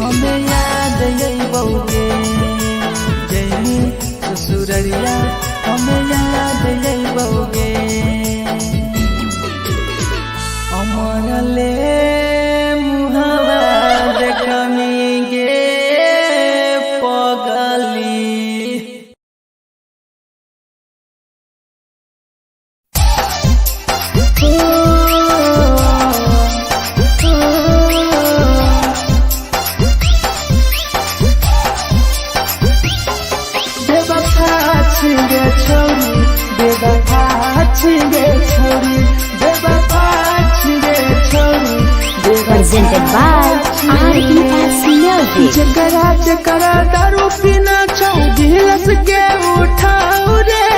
हमें याद अइबौगे जैनी ससुररिया हमें याद अइबौगे। अमर ले मुहावा देखनी गे पगली। बेवफा छिंगे छोरी बेवफा छिंगे छोरी बेवफा छिंगे छोरी Presented by RES Music. जकरा जकरा दारू पीना छौ गिलस के उठाओ रे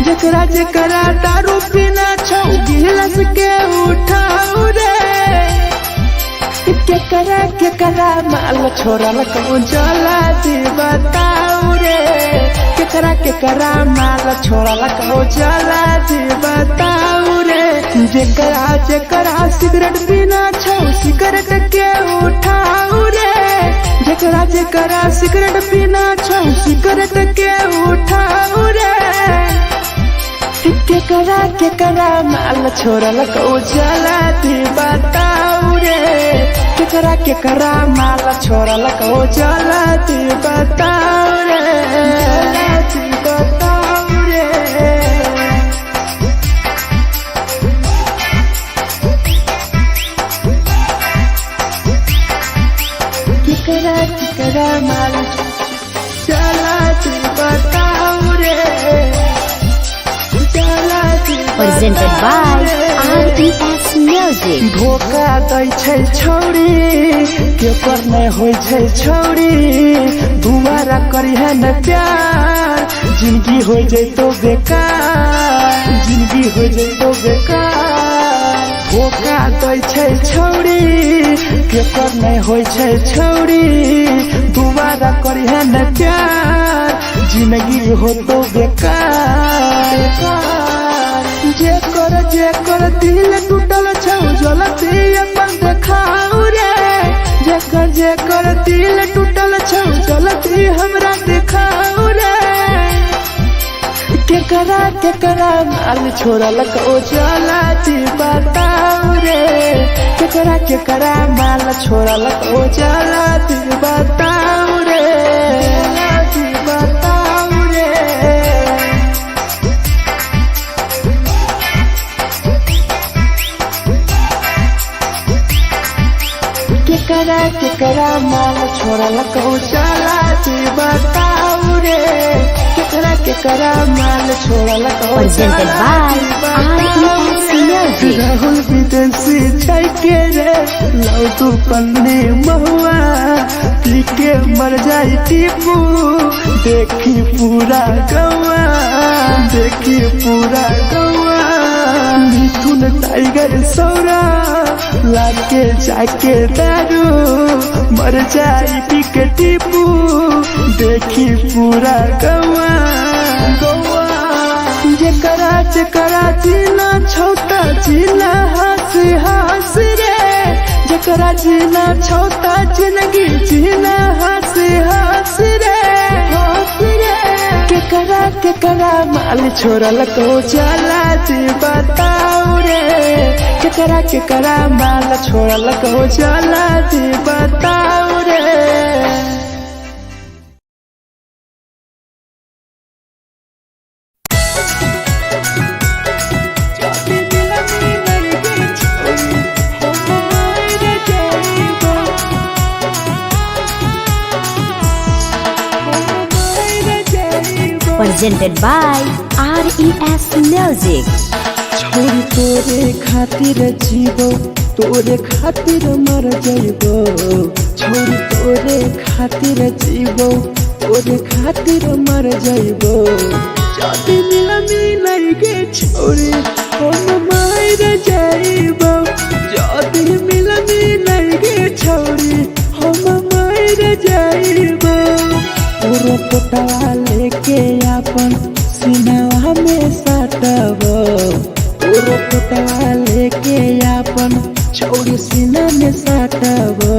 जकरा जकरा दारू पीना छौ गिलस के उठाओ रे केकरा केकरा माल छोड़ल कौन चला दी बताओ रे केकरा केकरा माल छोड़ल कौन चला दी बताओ रे जेकरा जेकरा सिगरेट पीना छौ सिगरेट के उठाओ रे जेकरा जेकरा सिगरेट पीना छौ सिगरेट के उठाओ रे केकरा केकरा माल छोड़ल कौ चला दी बताओ रे केकरा केकरा माल छोड़ल कौ चला दी बताओ रे चला दी बताओ रे। केकरा केकरा माल चला दी बताओ रे चला दी Presented by बताओ रे। RES Music. धोखा दै छै छौरी केकर नहि होइ छै छौरी दुबारा करिहे न प्यार जिंदगी हो जैतो बेकार जिंदगी हो जैतो बेकार धोखा दै छै छौरी केकर नहि होइ छै छौरी दुबारा करिहे न प्यार जिंदगी होतो बेकार जेकर जेकर दिल टूटल छौ जलती अपन देखाऊ रे जेकर जेकर दिल टूटल छौ जलती हमरा देखाऊ रे केकरा केकरा माल छोड़ल कौ जलती बताऊ रे केकरा केकरा माल छोड़ल कौ जलती बताऊ रे जलती बताऊ रे। केकरा केकरा माल छोड़ल कौ चला दी बताऊ रे। केकरा केकरा माल छोड़ल को Presented by RES Music. Rahul विदेशी जाके रे लव तू पन्ने महुआ पी के मर जाई टीपू देखी पूरा गौआ देखी पूरा गौआ मिथुन टाइगर सौरा लाके जाके दारू मर जाई पी के टीपू देखी पूरा गौआ गौआ जेकरा जेकरा जीना छोटा जीना हंस हंस रे जेकरा जीना छोटा जिंदगी जीना हंस हंस रे हंस रे केकरा केकरा माल छोड़ल को चला जी बताऊ रे केकरा केकरा माल छोड़ल को चला जी बताऊ रे। Presented by RES Music. छोरी तोरे खातिर जीवो तोरे खातिर मर जाइबो छोरी तोरे खातिर जीवो तोरे खातिर मर जाइबो जदी मिलमी लगे छोरी हम मर जाइबो जदी मिलमी लगे छोरी हम मर जाइबो तोरो पोटवा लेके आपन सिनावा में साटबो तोरो पोटवा लेके आपन छौरी सीना में साटबो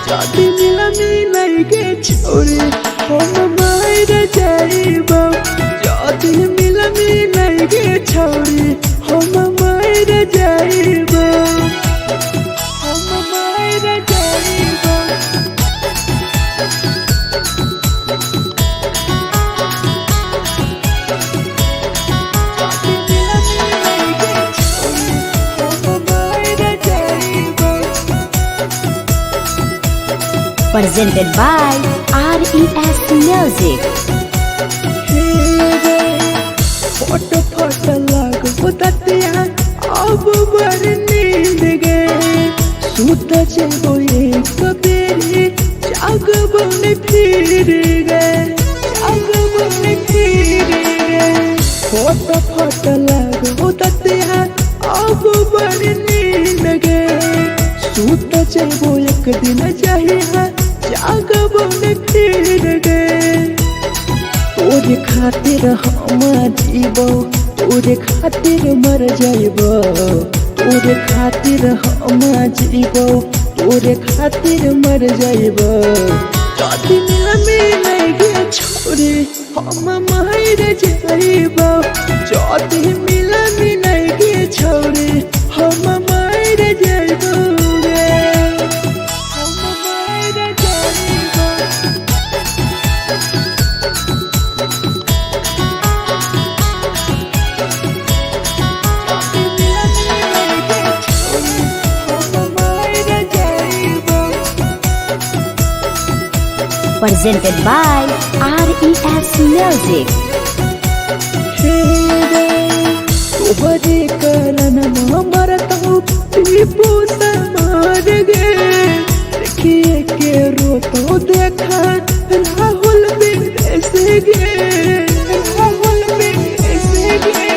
जदी मिलमी लगे छौरी हम मर जाइबो जदी मिलमी लगे छौरी हम मर जाइबो हम मर जाइबो। Presented by RES Music. Photo photo लागो दतिया अब बड़ नींद गे सुत जेबो एक बेरी जागबो ने फिर गे जागबो ने फिर गे फोटो फोटो लागो दतिया अब बड़ नींद गे सुत जेबो एक दिन चाहिए जागबो ने फिर गे तोरे खातिर हम जीबो तोरे खातिर मर जाइबो तोरे खातिर हम जीबो तोरे खातिर मर जाइबो जदी मिलमी लगे छोरी हम मर जाइबो जदी मिलमी लगे छोरी हम मर जाइबो रे हम मर जाइबो। Presented by RES Music. तोहरे कारण मरतौ टीपू समार गे देखिए के रोतो देखा राहुल विदेश गे राहुल विदेश गे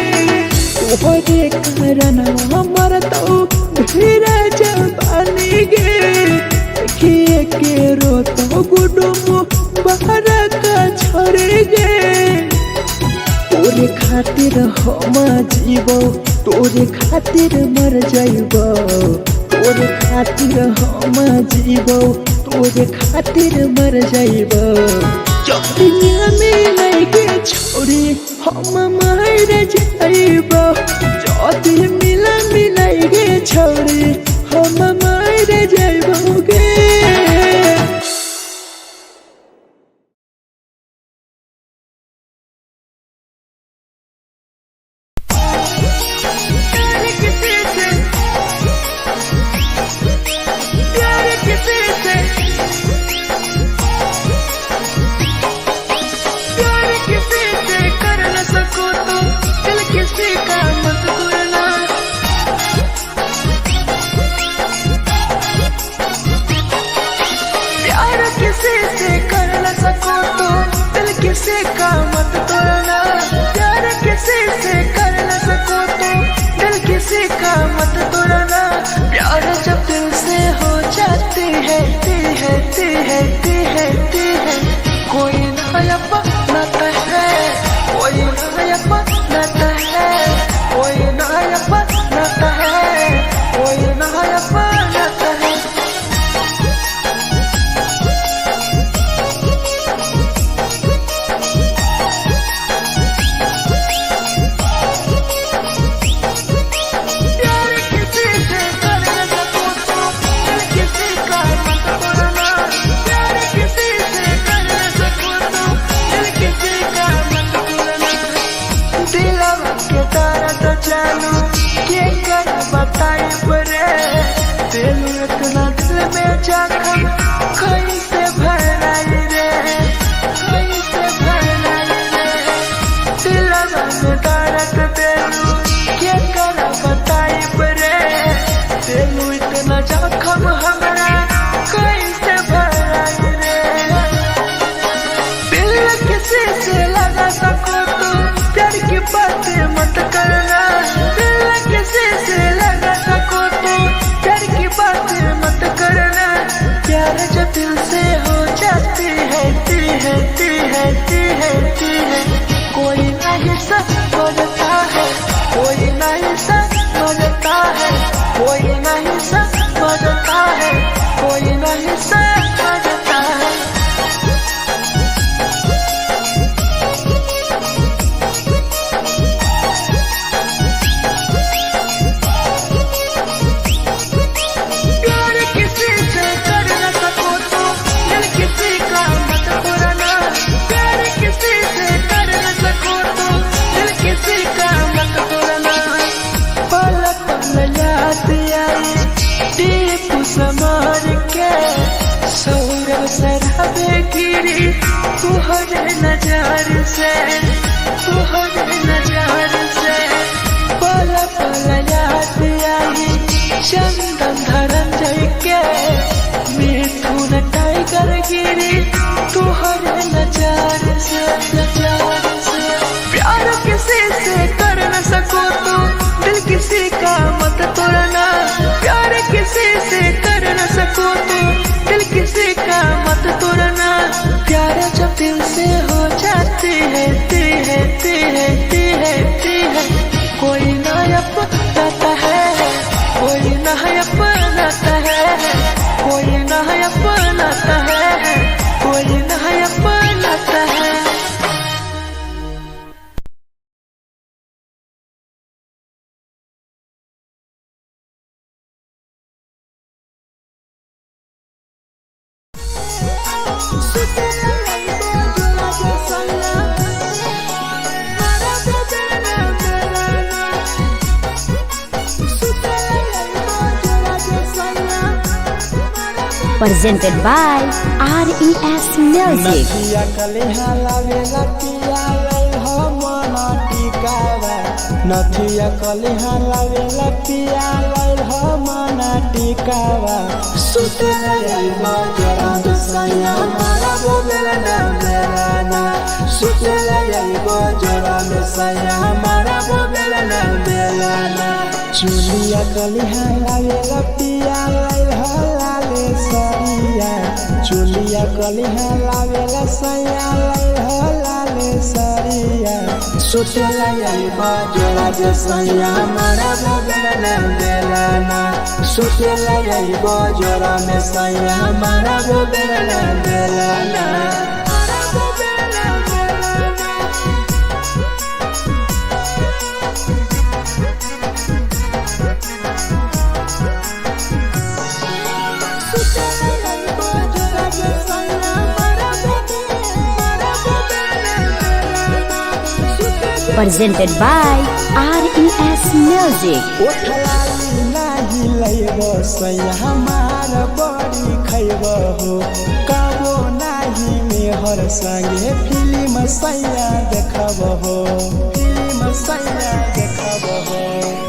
तोहरे कारण मरतौ धीरा जबानी गे देखिए के रोतो गुडुमु बाहर का छोड़ गे तोरे खातिर हम जीबो तोरे खातिर मर जाइबो तोरे खातिर हम जीबो तोरे खातिर मर जाइबो जदी मिलमी लगे छोरी हम मर जाइबो जदी मिलमी लगे छोरी हम मर जाइबो गे। प्यार किसी से प्यार किसी है ती है। कोई ना अपनाता है, कोई ना अपनाता है, कोई ना अपनाता है, कोई ना अपनाता है। प्यार किसी से कर न सको तो दिल किसी का मत तोड़ना। प्यार किसी से कर न सको तो दिल किसी का मत तोड़ना। दिलवा के दर्द जानू के कर बताई परे, दिल इतना दिल में जख्म कैसे भराई रे, कैसे भराई रे। दिलवा में दर्द देलू के कर बताई परे, दिल इतना जख्म हमरा कैसे भराई रे। दिल किसी से लगा सको तो प्यार की बातें मत करना। दिल किसी से लगा सको तो प्यार की बातें मत करना। प्यार जो दिल से हो जाती है ती है ती है ती है ती है। कोई नहीं समझता है, कोई नहीं समझता है, कोई नहीं समझता है, कोई नहीं समझता है। प्यार किसी से कर न सको तो दिल किसी का मत तोड़ना। प्यार किसी से कर न सको तो दिल किसी का मत तोड़ना। पल पल याद आई दीप समार के, सौरभ सराबे गिरी तुहरे नजर से, तुहरे नजर से। पल पल याद आई चंदन धरंजय के, मिथुन टाइगर गिरी तुहरे नजर से, नजर से। प्यार किसी से कर न सको तो दिल किसी का मत तोड़ना। प्यार किसी से कर न सको तो दिल किसी का मत तोड़ना। प्यार जब दिल से हो जाती है ती है ती है ती है ती है। कोई ना अपनाता है, कोई ना अपनाता है, कोई ना अपनाता है, कोई ना अपनाता है। Presented by RES Music. नथिया कलेहा लावेला पिया लई हो मन टिकावा, नथिया कलेहा लावेला पिया लई हो मन टिकावा। सुतेला आइबो जोरा दुसैया मारा बोलेला ना मेरा ना, सुतेला आइबो जोरा दुसैया मारा बोलेला ना मेरा ना। चुलिया कलेहा लावेला पिया लई हो लाले सरिया, चुलिया कलिहा लावेला सैया लई हो लाले सरिया। सुतेला आइबो जोरा जे सैया मारा बोलेला ना बेला ना, सुतेला आइबो जोरा में सैया मारा बोलेला ना बेला ना। Presented by RES Music. ओठलाई नाही लैब सैया हमार बड़ी खैब हो, कबो नाही मेहर संगे फिल्म सैया देखब हो, फिल्म सैया देखब हो।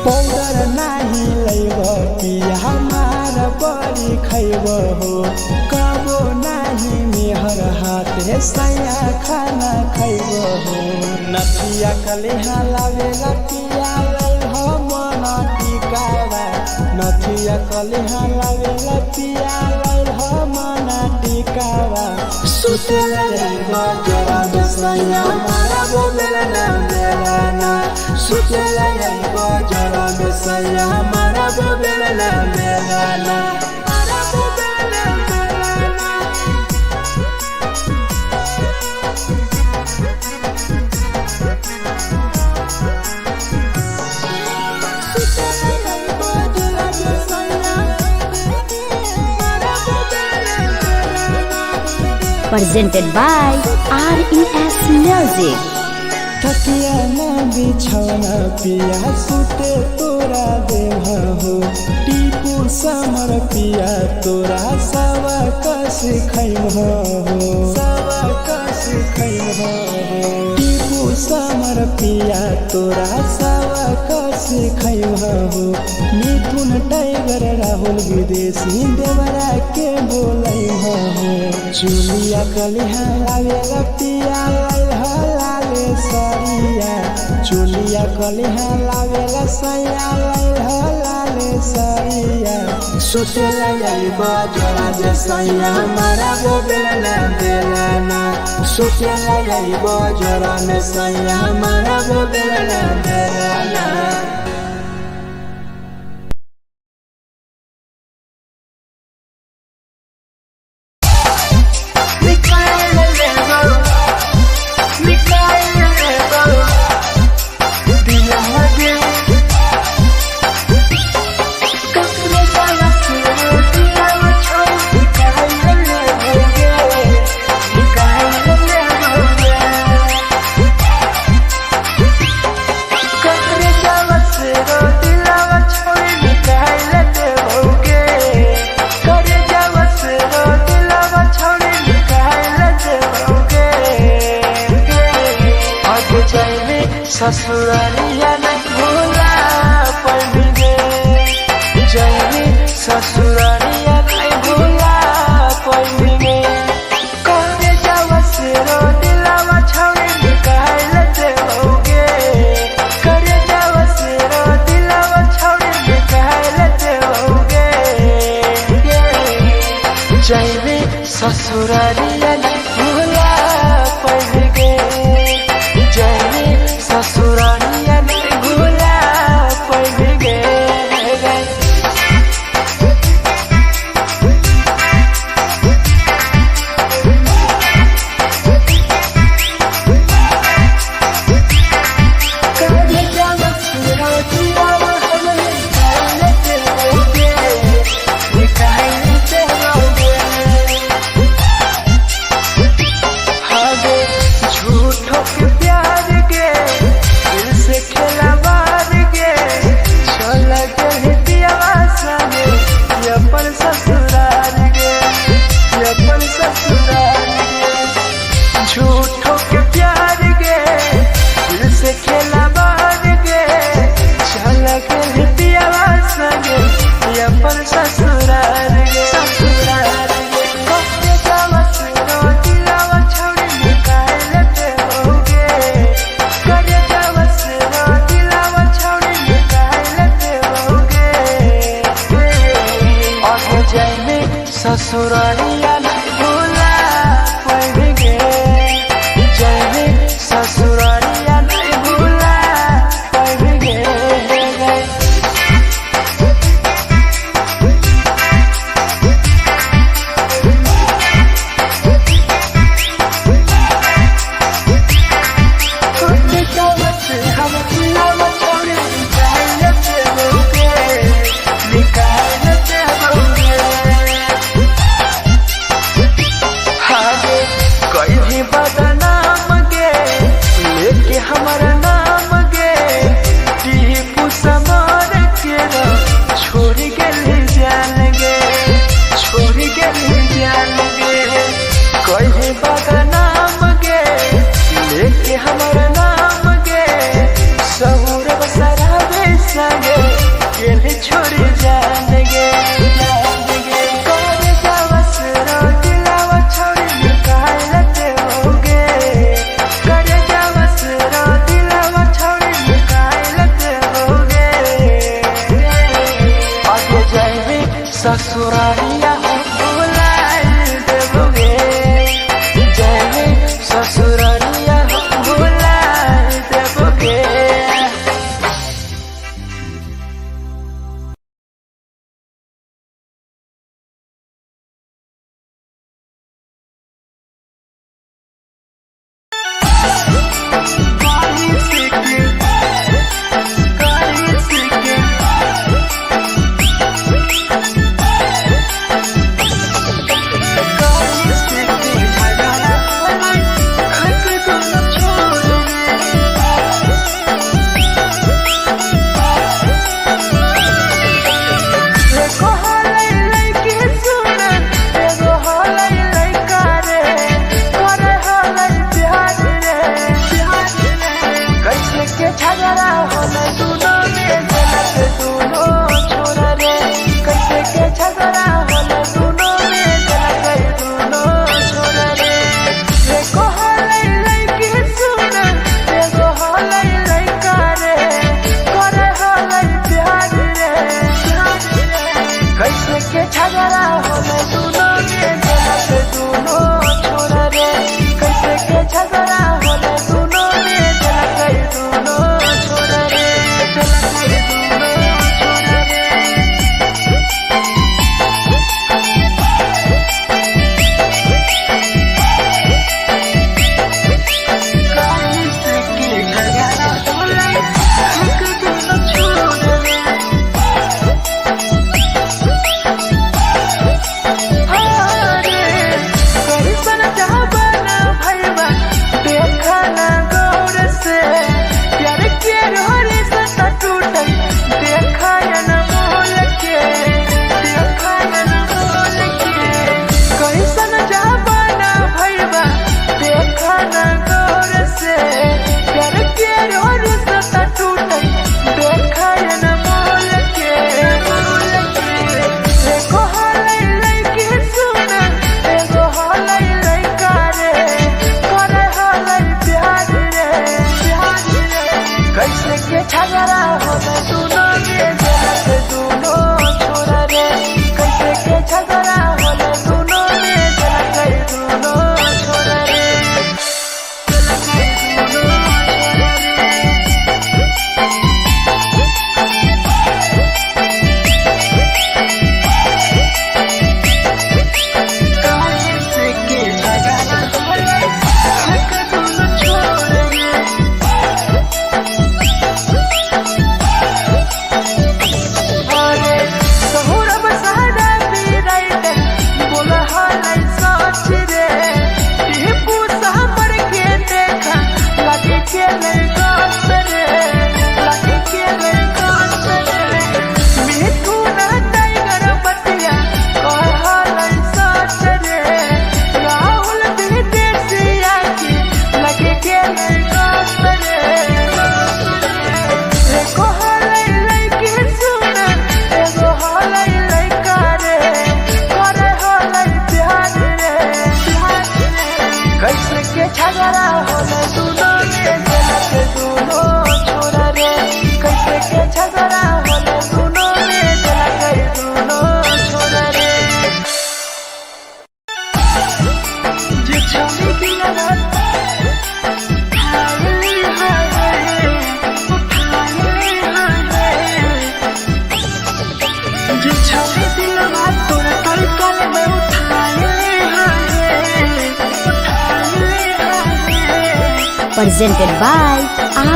पाउडर नाही लैब पिया हमार बड़ी खैब हो, कबो नाही मेहर हाथे सैया खाना खैब हो। नथिया कलेहा लावेला पिया लई हो मन टिकावा, नथिया कलेहा लावेला पिया लई हो मन टिकावा। सुतेला जाइबो जोरा में सैया मारा वो बेलना बेलना सुतेला जाइबो जोरा में सैया मारा वो बेलना बेलना मारा वो बेलना बेलना। Presented by RES Music. तकिया ना बिछौना पिया सुते तोरा देह हो टीपू समर पिया तोरा सावा कस खैम हो सावा कस खैम हो टीपू समर पिया तोरा सावा कस खैम हो मिथुन टाइगर राहुल विदेशी देवरा के बोलै हो चुलिया कलिहा लावेला पिया लाल लाले सरिया चुलिया कलिहा लावेला सैया लाल लाले सरिया सुतेला जाइबो जोरा जे सैया मारा गो बेलना बेलना सुतेला जाइबो जोरा में सैया मारा गो बेलना बेलना। ससुरालिया नहीं भूला पड़ गए जैवी ससुरालिया नहीं भूला पड़ गए करे जावस रोटी लावा छौड़ी निकाल देवोगे करे जावस रोटी लावा छौड़ी निकाल देवोगे जैवी ससुरालिया नहीं भूला पड़ गए जैवी ससुरालिया नहीं भूला पड़ गए। झूठो के प्यार के दिल से खेलवार के चल के पियावा संगे ये अपन ससुराल के ये अपन ससुराल के झूठो के प्यार के दिल से खेलवार के चल के पियावा संगे ये अपन ससुराल के ससुराल के कहे जावस रोटी लावा छौड़ी निकाल देवोगे करे जावस रोटी लावा छौड़ी निकाल देवोगे और जाइमे ससुरालिया नहीं भूला पड़ गए जाइमे ससुरालिया नहीं भूला पड़ गए। कहीं बदनाम गे लेके हमारा नाम गे टीपू समार के छोड़ के जान गे छोड़ के जान गे कहीं बदनाम गे लेके हमारा नाम गे सब झगड़ा होले दोनों में दिलक दोनों छोरा रे। कैसे के झगड़ा होले दोनों में दिलक दोनों छोरा रे। देखो हलै लइकी सुन, देखो हलै लइका रे, करे हलै प्यार रे। कैसे के झगड़ा होले दोनों में दिलक दोनों छोरा रे। कैसे के झगड़ा होले दोनों में दिलक दोनों छोरा रे। दिलक दोनों छोरा रे। कैसे के झगड़ा होले दिलक दोनों छोरा रे। अरे कैसन जमाना भइबा देखा ना गौर से, प्यार के रोरी से टूटल देखा न मोल के, देखा न मोल के। कैसन जमाना भइबा देखा ना गौर से, प्यार के रोरी से टूटल देखा न मोल के, मोल के। देखो हलै लइकी सुन, एगो हलै लइका रे, करे हलै प्यार रे, प्यार रे। कैसे के झगड़ा होले दोनों में दिलक दोनों छोरा रे। कैसे के झगड़ा होले दोनों में दिलक दोनों छोरा रे। दिलक दोनों छोरा रे। कैसे के झगड़ा होले दिलक दोनों छोरा रे। अरे सहुरब सहरा भी राइट बोला हलै सच रे, टिपू सहबर के देखा लगे के गास रे, लगे के गास रे। मिठू ना टाइगर बतिया कह हलै सच रे, राहुल भी देसिया की लगे के गास रे। देखो हलै लइकी सुन, एगो हलै लइका रे, करे हलै प्यार रे, प्यार रे। कैसे के झगड़ा होले दोनों में दिलक दोनों छोरा रे। कैसे के झगड़ा होले दोनों में दिलक दोनों छोरा रे। जे छौरी दिलवा उठाइली हाय, उठाइली हाय। जे छौरी दिलवा तोरा कल कल में उठाइली हाय, उठाइली हाय। Presented by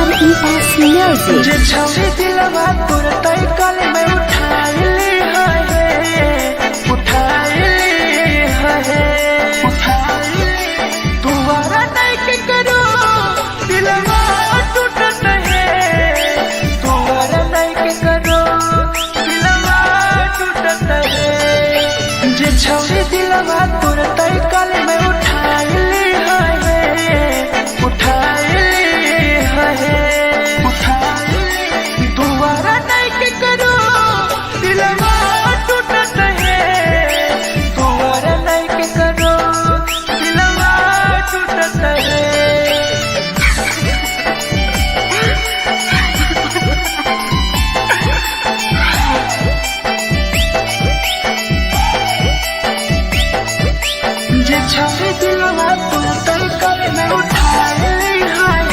RES Music. जे छौरी दिलवा तोरा तय कल में उठाइली हाय, उठाइली हाय, उठाइली। तुम्हारा नहीं के करो दिलवा टूटत है, तुम्हारा नहीं के करो दिलवा टूटत है। जे छौरी दिलवा तोरा तय कल में उठाइली हाय, उठाइली हाय, उठाइली। दोबारा नहीं के करो दिलवा टूटत है, दोबारा नहीं के करो दिलवा टूटत है। जे छौरी दिलवा तोरा तय कल में उठाइली हाय,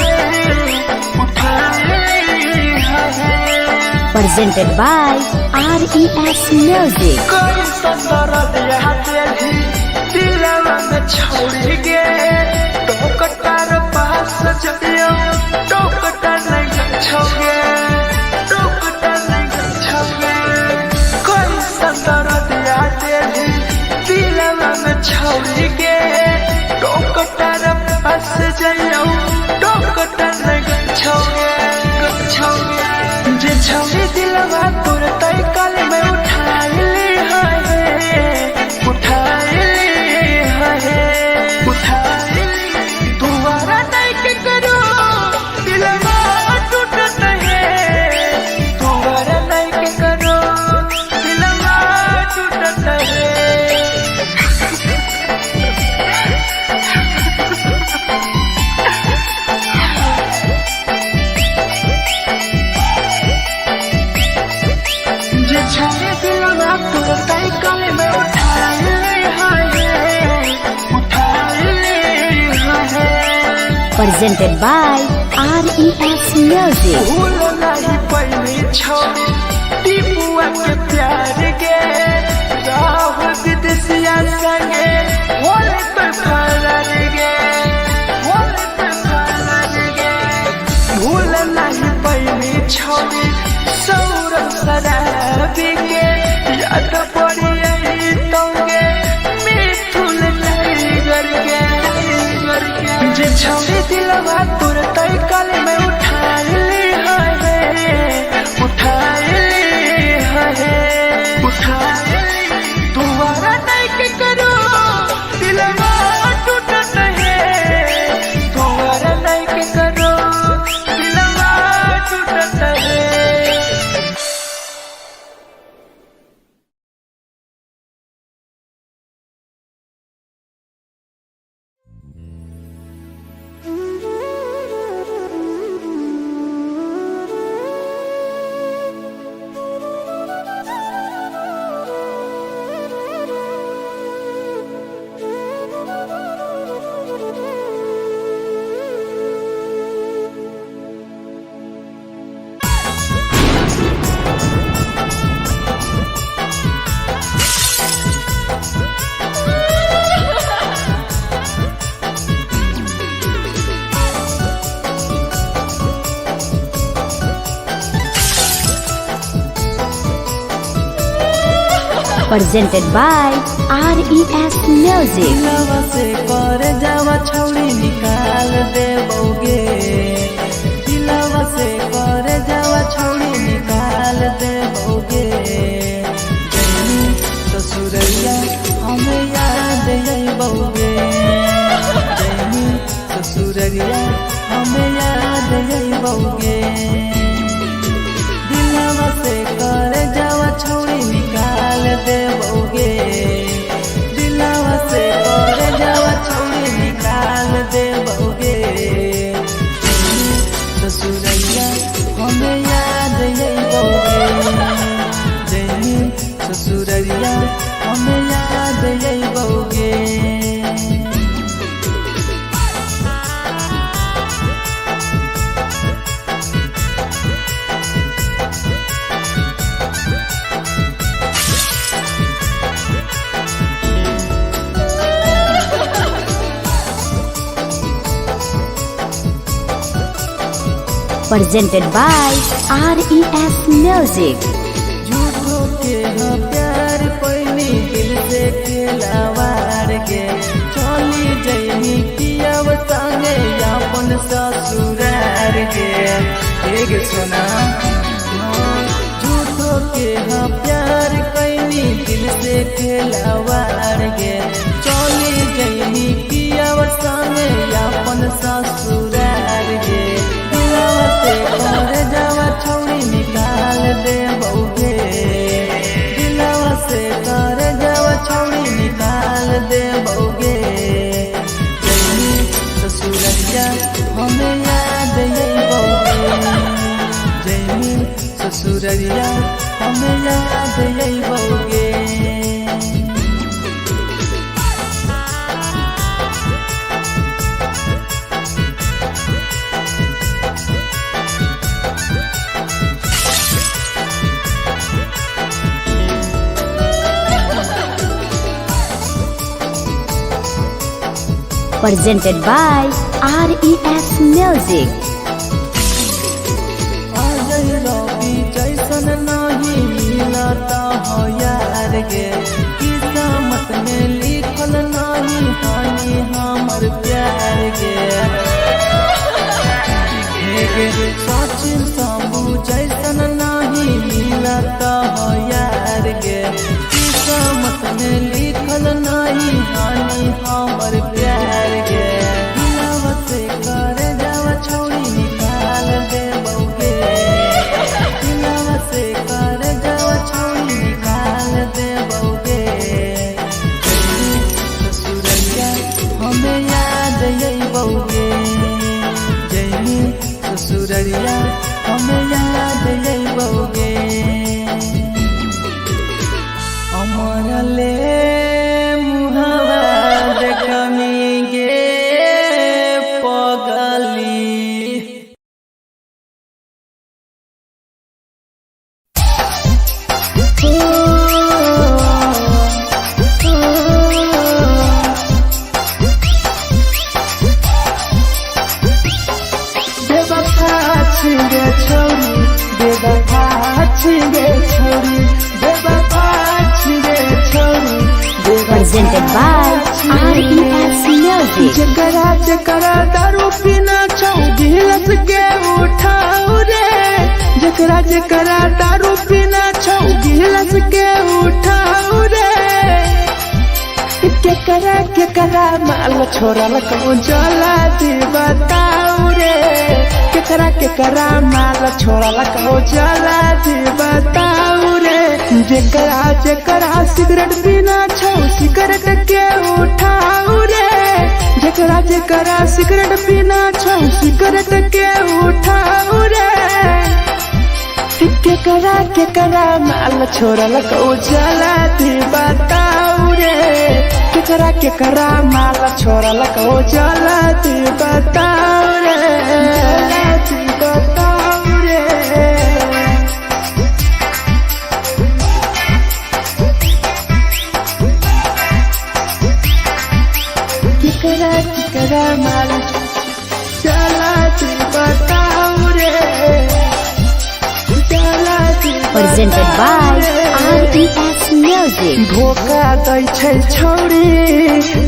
उठाइली हाय। Presented by RES Music. कैसन दर्द यहाँ देली दिलवा में छोड़ी गे, टोकटार पास जइयो टोकटा नहीं छोगे, टोकटा नहीं छोगे। कैसन दर्द यहाँ देली दिलवा में छोड़ी गे, टोकटार पास जइयो टोकटा नहीं छोगे, छोगे। जे छौरी दिलवा तोरा तय कल में उठाइली हाय, उठाइली हाय, उठाइली। दोबारा नहीं के करो दिलवा टूटत है, Presented by RES Music. भूल नहीं पहली छोड़ी टीपुआ के प्यार गे, राहुल विदेशिया संगे होले तो फरार गे, होले तो फरार गे। भूल नहीं पहली छोड़ी सौरभ शराबी के, याद पड़ी आई तोगे मिथुन टाइगर के। जे छौड़ी दिलवा तोर तय कल में उठाई ली है, उठाई ली है, उठाई ली। दोबारा नहीं के करो दिलवा टूटत है, दोबारा नहीं के करो दिलवा टूटत है। Presented by RES Music. दिलवा से कर जावा छौड़ी निकाल दे बौगे, दिलवा से कर जावा छौड़ी निकाल दे बौगे। जैनी ससुरैया हमें याद अइबौगे, जैनी ससुरैया हमें याद अइबौगे। दिलवा से कर जावा छौड़ी निकाल दे बौगे, दिलवा से कर जावा छौड़ी निकाल दे बौगे। ससुरैया हमें याद अइबौगे, जैनी ससुरैया हमें याद अइबौगे। Presented by RES Music. झूठो के हम प्यार पैनी दिल से खेलावार के, चली जैनी किया संगे अपन ससुरार के। एक सुना झूठो के हम प्यार कैनी दिल से खेलावार के, चली जैनी किया संगे अपन ससुरार के। दिलवा से कर जावा छौड़ी निकाल दे बौगे, दिलवा से कर जावा छौड़ी निकाल दे बौगे। जैनी ससुरैया हमें याद अइबौगे, जैनी ससुरैया हमें याद अइबौगे। Presented by RES Music. Ajay रवि जैसन नहीं मिलता हो यार गे, किस्मत में लिखल नहीं हानि हमर प्यार गे। सचिन शंभू जैसन नहीं मिलता हो यार गे, किस्मत में लिखल नहीं हानि हमर प्यार गे। दिलवा से कर जावा छौड़ी निकाल दे बौगे, दिलवा से कर जावा छौड़ी निकाल दे बौगे। ससुरैया हमें याद अइबौगे, जैनी ससुरैया हमें याद अइबौगे। अमर ले मुहावा देखनी गे पगली। Presented by RES Music. जकरा जकरा दारू पीना छौ गिलास के उठाऊ रे, जकरा जकरा दारू पीना छौ गिलास के उठाऊ रे। केकरा केकरा माल छोड़ल कौ जला दी बताऊ रे, केकरा केकरा माल छोड़ल कौ जला दी बताऊ रे। जेकरा जेकरा सिगरेट पीना छौ सिगरेट के उठाऊ रे, जेकरा जेकरा सिगरेट पीना छौ सिगरेट के उठाऊ रे। केकरा केकरा माल छोड़ल कौ जला दी बताऊ रे, केकरा केकरा माल छोड़ल कौ जला दी बताऊ रे, जला दी बताऊ रे। केकरा केकरा माल जला दी बताऊ रे, जला दी Presented by बताऊ रे। RES Music. धोखा दै छै छौरी,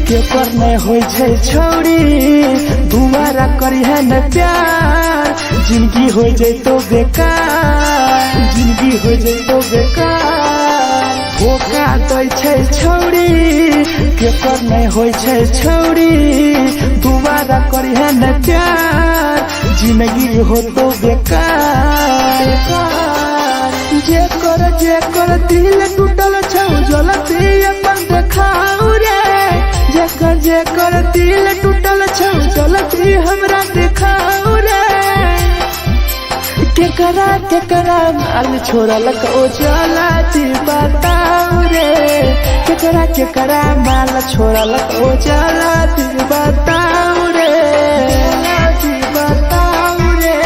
केकर नै होइ छै छौरी, दुबारा करिहे न प्यार, जिंदगी हो जैतो बेकार, जिंदगी हो जैतो बेकार। धोखा दै छै छौरी, केकर नै होइ छै छौरी, दुबारा करिहे न प्यार, जिंदगी होतो बेकार। जेकर जेकर दिल टूटल छौ जलती अपन देखाऊ रे, जेकर जेकर दिल टूटल छौ जलती हमरा देखाऊ रे। केकरा केकरा माल छोड़ल कौ जला दी बताऊ रे, केकरा केकरा माल छोड़ल कौ जला दी बताऊ रे, जला दी बताऊ रे।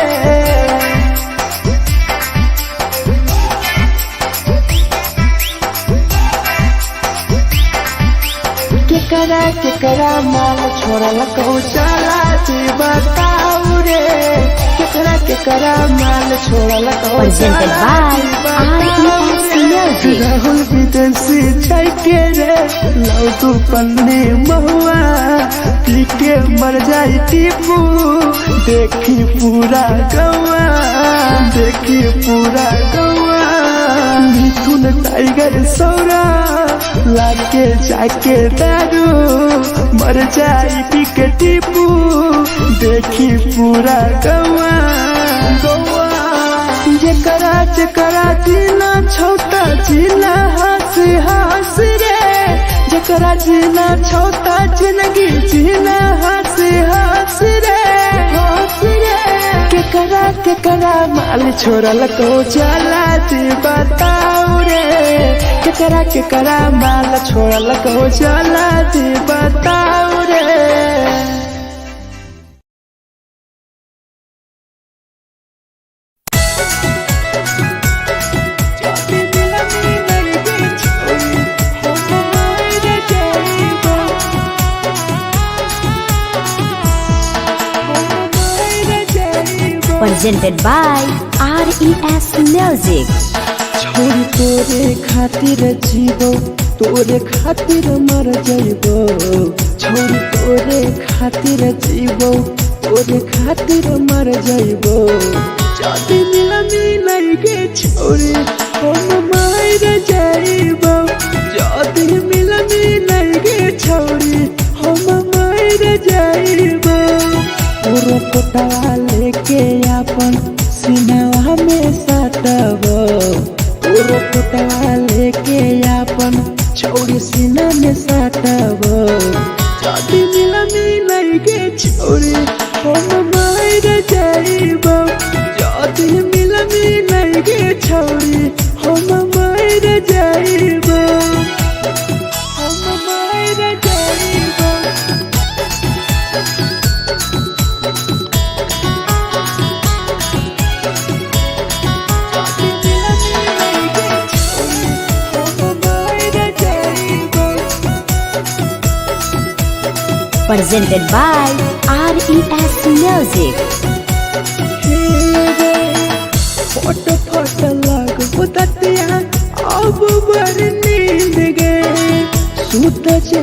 केकरा केकरा माल छोड़ल कौ जला दी बताऊ रे, केकरा केकरा माल छोड़ल कौ Presented जला by दी बताऊ RES रे। Music. Rahul विदेशी छै रे लौ तू पन्नी महुआ, पी के मर जाई टीपू, देखी पूरा गौआ, देखी पूरा गौआ। मिथुन टाइगर सौरा लाके जाके दारू, मर जाई पी के टीपू, देखी पूरा गौआ गौआ। जेकरा जेकरा जीना छौता जीना हंस हंस रे, जेकरा जीना छौता जिंदगी जीना हंस हंस रे, हंस रे। केकरा केकरा माल छोड़ल कौ जला दी बताऊ रे, केकरा केकरा माल छोड़ल कौ जला दी बताऊ रे। Presented by RES Music. छोरी तोरे खातिर जीवो, तोरे खातिर मर जइबो, छोरी तोरे खातिर जीवो, तोरे खातिर मर जइबो। जदी मिलनी लगे छोरी हम मर जइबो, जदी मिलनी लगे छोरी हम मर जइबो। तोरो कोटवा लेके अपन सिनवा में सटबो, तोरो कोटवा लेके अपन छौरी सीना में सटबो। जदी मिलनी लगे छौरी हम मर जइबो, जदी मिलनी लगे छौरी हम मर जइबो, हम मर जइबो। Presented by RES Music. Photo photo लग दतिया अब बर नींद गे, सुत जे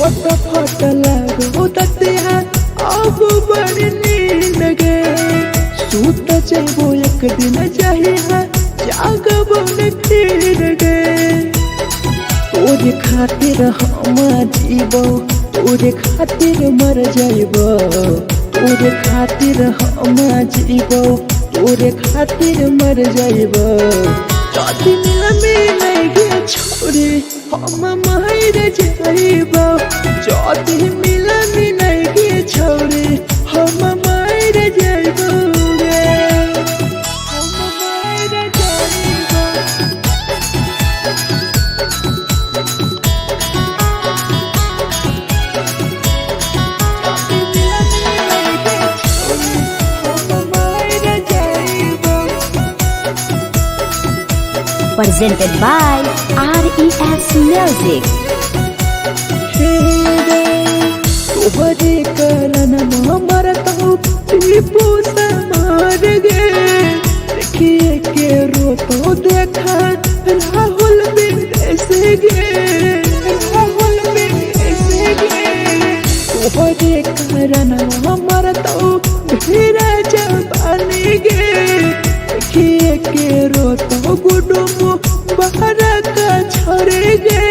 फट फट लागो दतिया अब बड़ी नींद गे। सूत जइबो एक दिन जहिया जागबो न फिर गे। तोरे खातिर हम जीबो, तोरे खातिर मर जाइबो। तोरे खातिर हम जीबो, तोरे खातिर मर जाइबो। जदी मिल मिलेगे छोरी हम मर जाइबो। जदी मिल मिलेगे छोरी हम मर जाइबो गे। हम मर जाइबो। Presented by RES Music. तोहरे कारण मरतौ टीपू मार गे। देखिए के रोतो देखा राहुल विदेश गे। राहुल विदेश गे। तोहरे कारण मरतौ धीरा जबानी गे। देखिए के रोतो गुडुमु बाहर का छोड़े गे।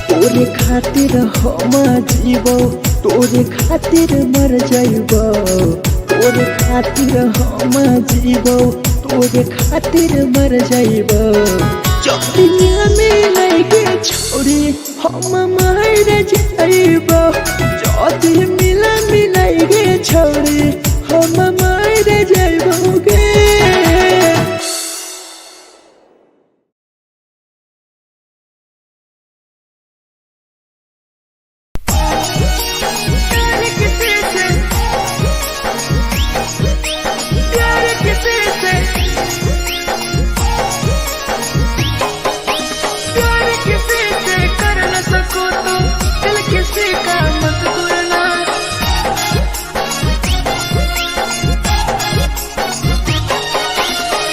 तोरे खातिर हम जीबो, तोरे खातिर मर जाइबो। तोरे खातिर हम जीबो, तोरे खातिर मर जाइबो। जदी मिलेगे छोरी हम मर जाइबो। जदी मिल मिलेगे छोरी हम मर जाइबो गे। प्यार किसी से, प्यार किसी से, प्यार किसी से कर न सको तो दिल किसी का मत तोड़ना।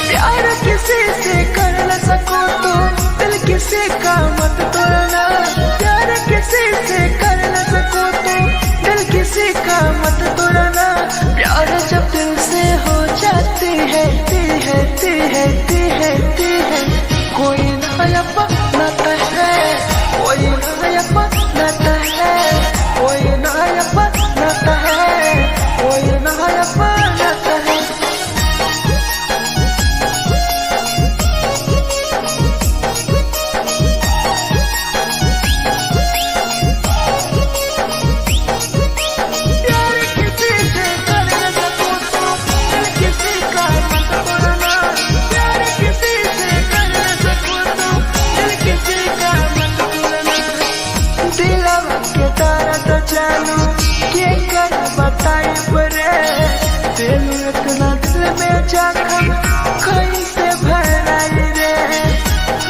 प्यार किसी से कर न सको तो दिल किसी का मत तोड़ना। प्यार किसी से कर न सको तो दिल किसी का मत तोड़ना। प्यार जब दिल से हो जाती है ती है ती है ती है ती है, कोई ना अपनाता है, कोई ना अपनाता है, कोई ना अपनाता है, कोई ना अपनाता है। प्यार किसी से कर न सको तो दिल किसी का मत तोड़ना। प्यार किसी से कर न सको तो दिल किसी का मत तोड़ना। दिलवा के तारा तो चालू के कर बताई परे, दिल इतना दिल में जख्म कैसे भराई रे,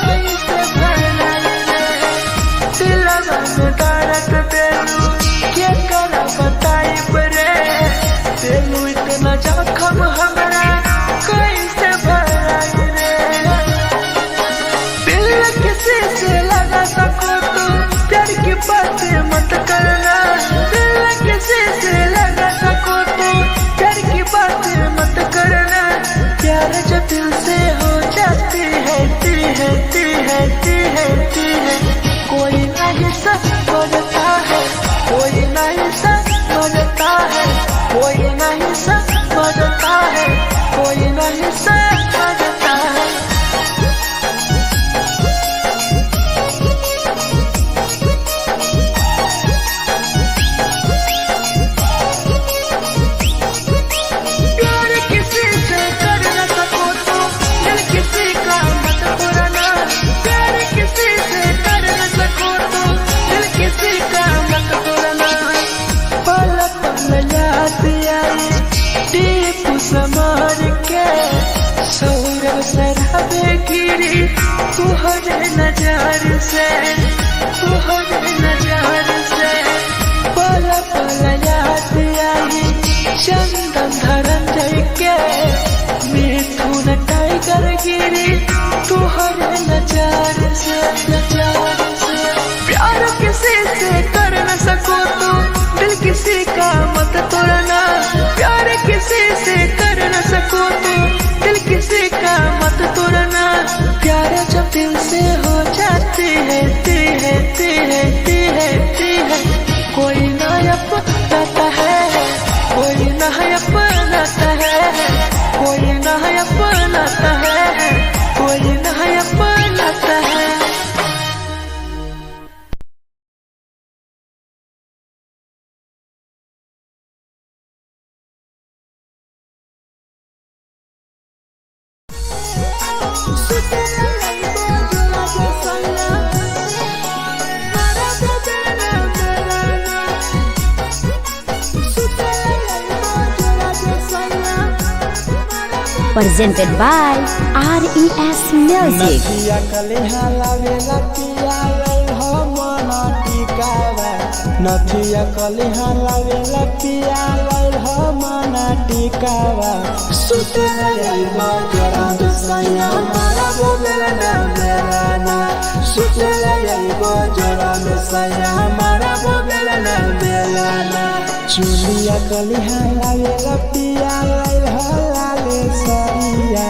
कैसे भराई रे। दिलवा में दर्द देलू के कर बताई परे, दिल इतना जख्म हमरा कैसे भराई रे। दिल किसी से लगा सको तो प्यार की बातें मत करना। दिल किसी से लगा सको तो प्यार की बातें मत करना। प्यार जो दिल से हो जाती है ती है ती है ती है ती है, कोई नहीं समझता है, कोई नहीं समझता है, कोई नहीं समझता है, कोई नहीं समझता है। Presented by RES Music. नथिया कलेहा लावेला पिया लई हो मन टिकावा। नथिया कलेहा लावेला पिया लई हो मन टिकावा। सुते लई बजरा दुसैया मारा बोलेला ना मेरा ना। सुते लई बजरा दुसैया मारा बोलेला ना मेरा ना। चुलिया कलेहा लावेला पिया लई हो लाले सरिया।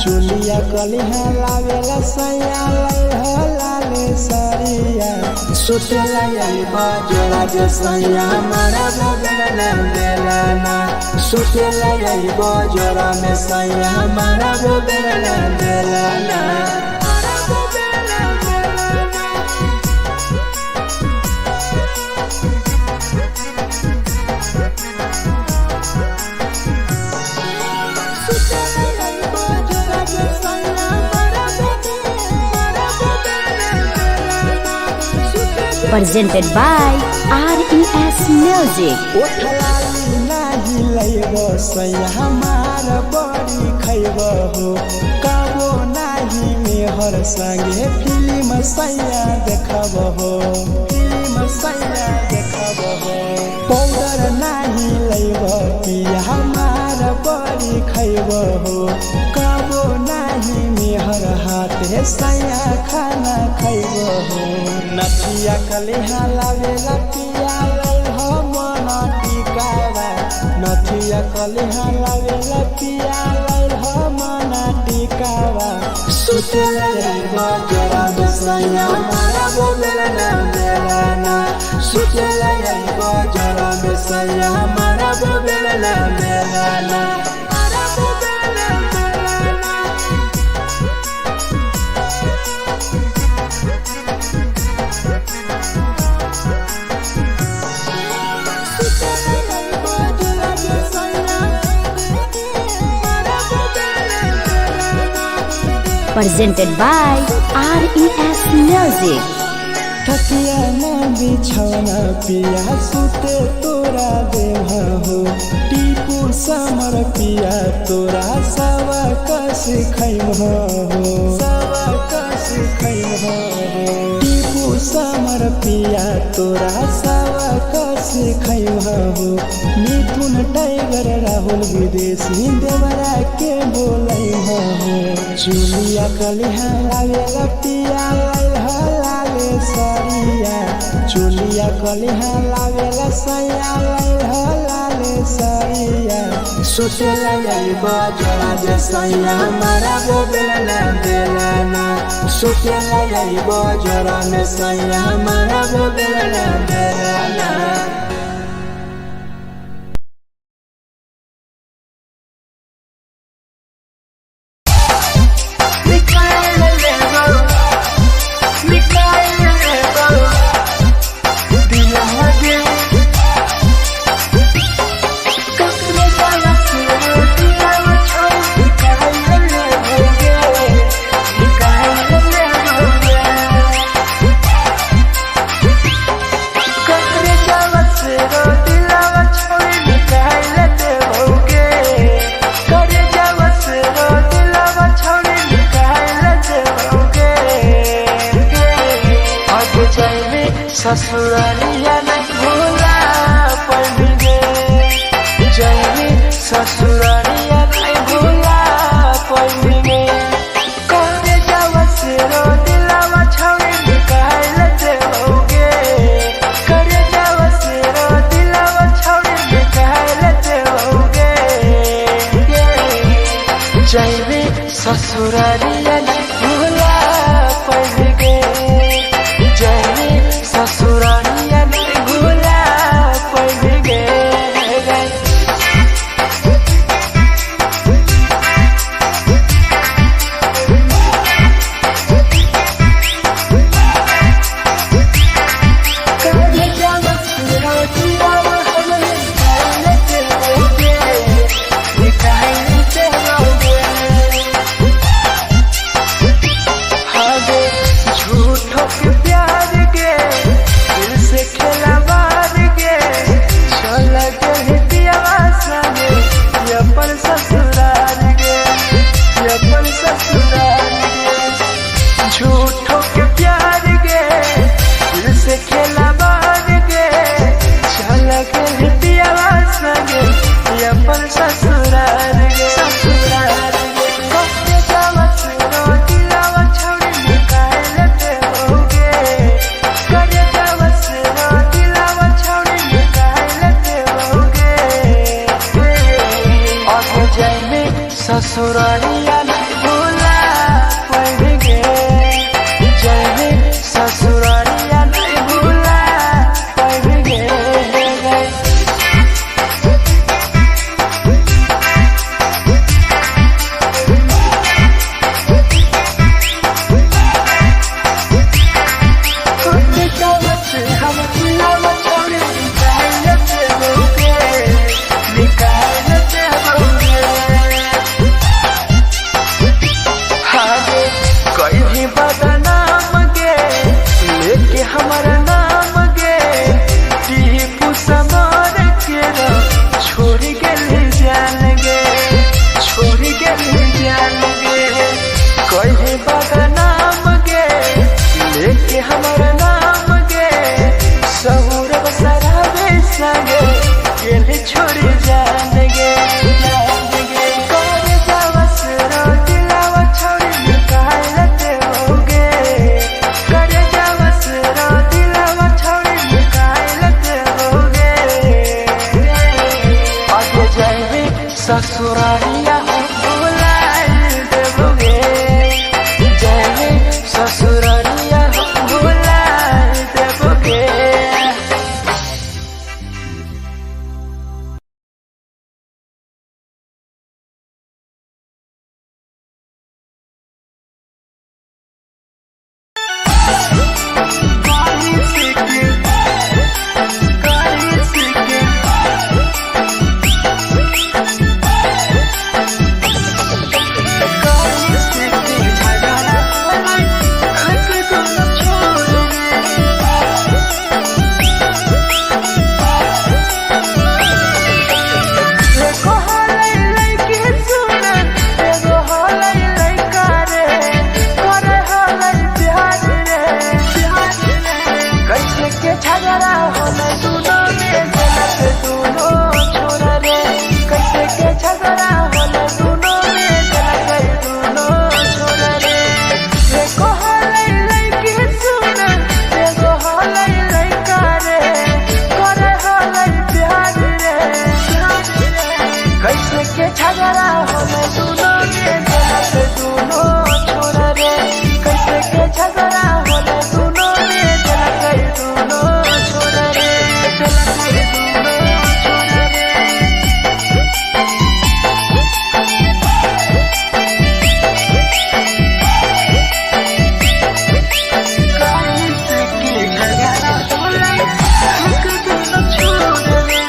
चुलिया कलिहा लावेला सैया लाई हो लाले सरिया। सुतेला आई बजरा जे सैया मारा बगल बेला ना। सुतेला आई बजरा में सैया मारा बगल बेला ना। मारा बगल बेला ना। Presented by RES Music. ओठलाली नाही लैब सैया हमार बड़ी खैब हो। कबो नाही मेहर संगे फिल्म सैया देखब हो। फिल्म सैया देखब हो। पाउडर नाही लैब पिया हमार बड़ी खैब हो। कबो नाही मेहर हाथे सैया खाना खैब हो। नथिया कलेहा लावेला पिया लै हो मन टिकावा। नथिया कलेहा लावेला पिया लै हो मन टिकावा। सुतेला बजरा बेसैया मारा बोलेला ना बेला ना। सुतेला बजरा बेसैया मारा बोलेला ना बेला ना। मारा बोलेला बेला ना। Presented by RES Music. थकिया ना बिछौना पिया सुते तोरा देह हो। टीपू समर पिया तोरा सवा कस खैम हो। सवा कस खैम हो। टीपू समर पिया तोरा सवा कस खैम हो। मिथुन टाइगर राहुल विदेशी देवरा के बोलै हो। चुलिया कलिहा लावेला पिया लै हो लाले सरिया। चुलिया कलिहा लावेला सैया लै हो लाले सरिया। सुतेला आई बजरा जे सैया मारा बोलेला बेला ना। सुतेला आई बजरा में सैया मारा बोलेला बेला ना। ससुरालिया नहीं भूला पड़ गे जैवी ससुरालिया नहीं भूला पड़ गे करे जावस रो दिलावा छौड़ी निकाल देवोगे। करे जावस रो दिलावा छौड़ी निकाल देवोगे। जैवी ससुरालिया नहीं भूला पड़ गे जैवी ससुरालिया नहीं भूला ससुरारिया नहीं भूला पड़गे, जय ससुरारिया नहीं भूला पड़गे गए। हमारा नाम गे टीपू समार के छोड़ गेल जान गे, छोड़ गेल जान गे। कहीं बदनाम गे लेके हमारा नाम गे, सौरभ सराबे संगे गेल छोड़ जान गे, जान गे। कर जावस रोटिलावा छोड़ निकाल देवोगे, कर जावस रोटिलावा छोड़ निकाल देवोगे। आगे जावे ससुरारिया भुलाए देवोगे, जावे ससुरारिया भुलाए देवोगे। झगड़ा होले दोनों में गलत दोनों छोरा रे, कैसे के झगड़ा होले दोनों में गलत दोनों छोरा रे। देखो हले लइकी सुन, देखो हले लइका रे, करे हले प्यार रे, कैसे के झगड़ा होले दोनों में गलत दोनों छोरा रे, कैसे के झगड़ा होले दोनों में गलत दोनों छोरा रे, गलत दोनों छोरा रे। कैसे के झगड़ा होले दोनों छोरा रे।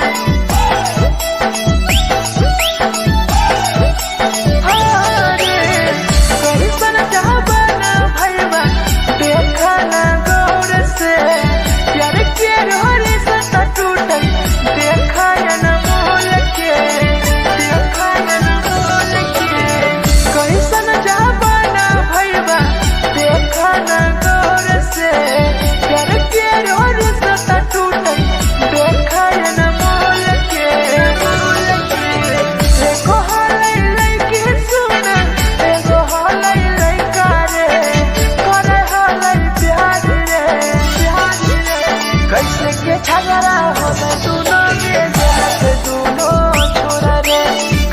कैसे के झगड़ा होले दोनों में गलत दोनों छोरा रे,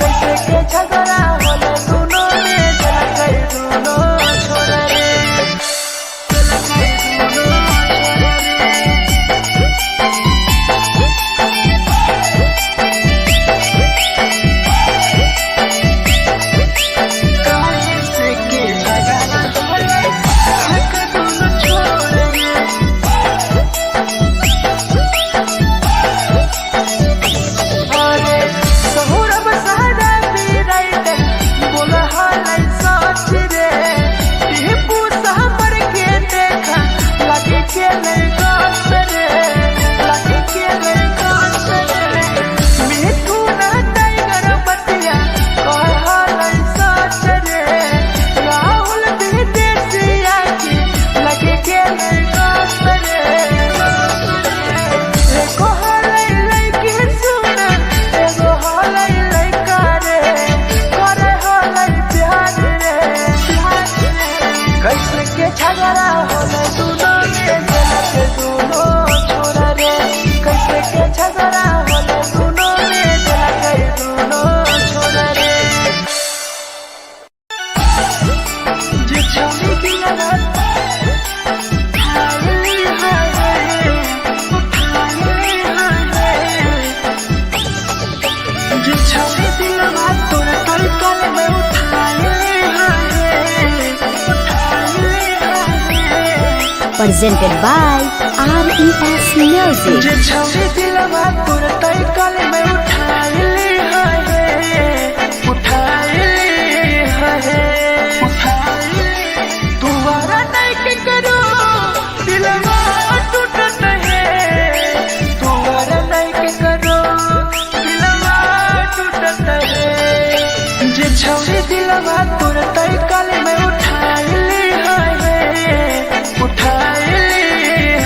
कैसे के झगड़ा होले दोनों में गलत दोनों छोरा रे, गलत दोनों छोरा रे। कैसे के झगड़ा होले दोनों छोरा रे। Presented by RES Music. जे छौरी दिलवा तोर तय कल में उठाई ले है, उठाई ले है, उठाई ले। दोबारा नहीं के करो दिलवा टूटत है, दोबारा नहीं के करो दिलवा टूटत है। जे छौरी दिलवा तोर तय कल में उठाई ले है, उठाई ले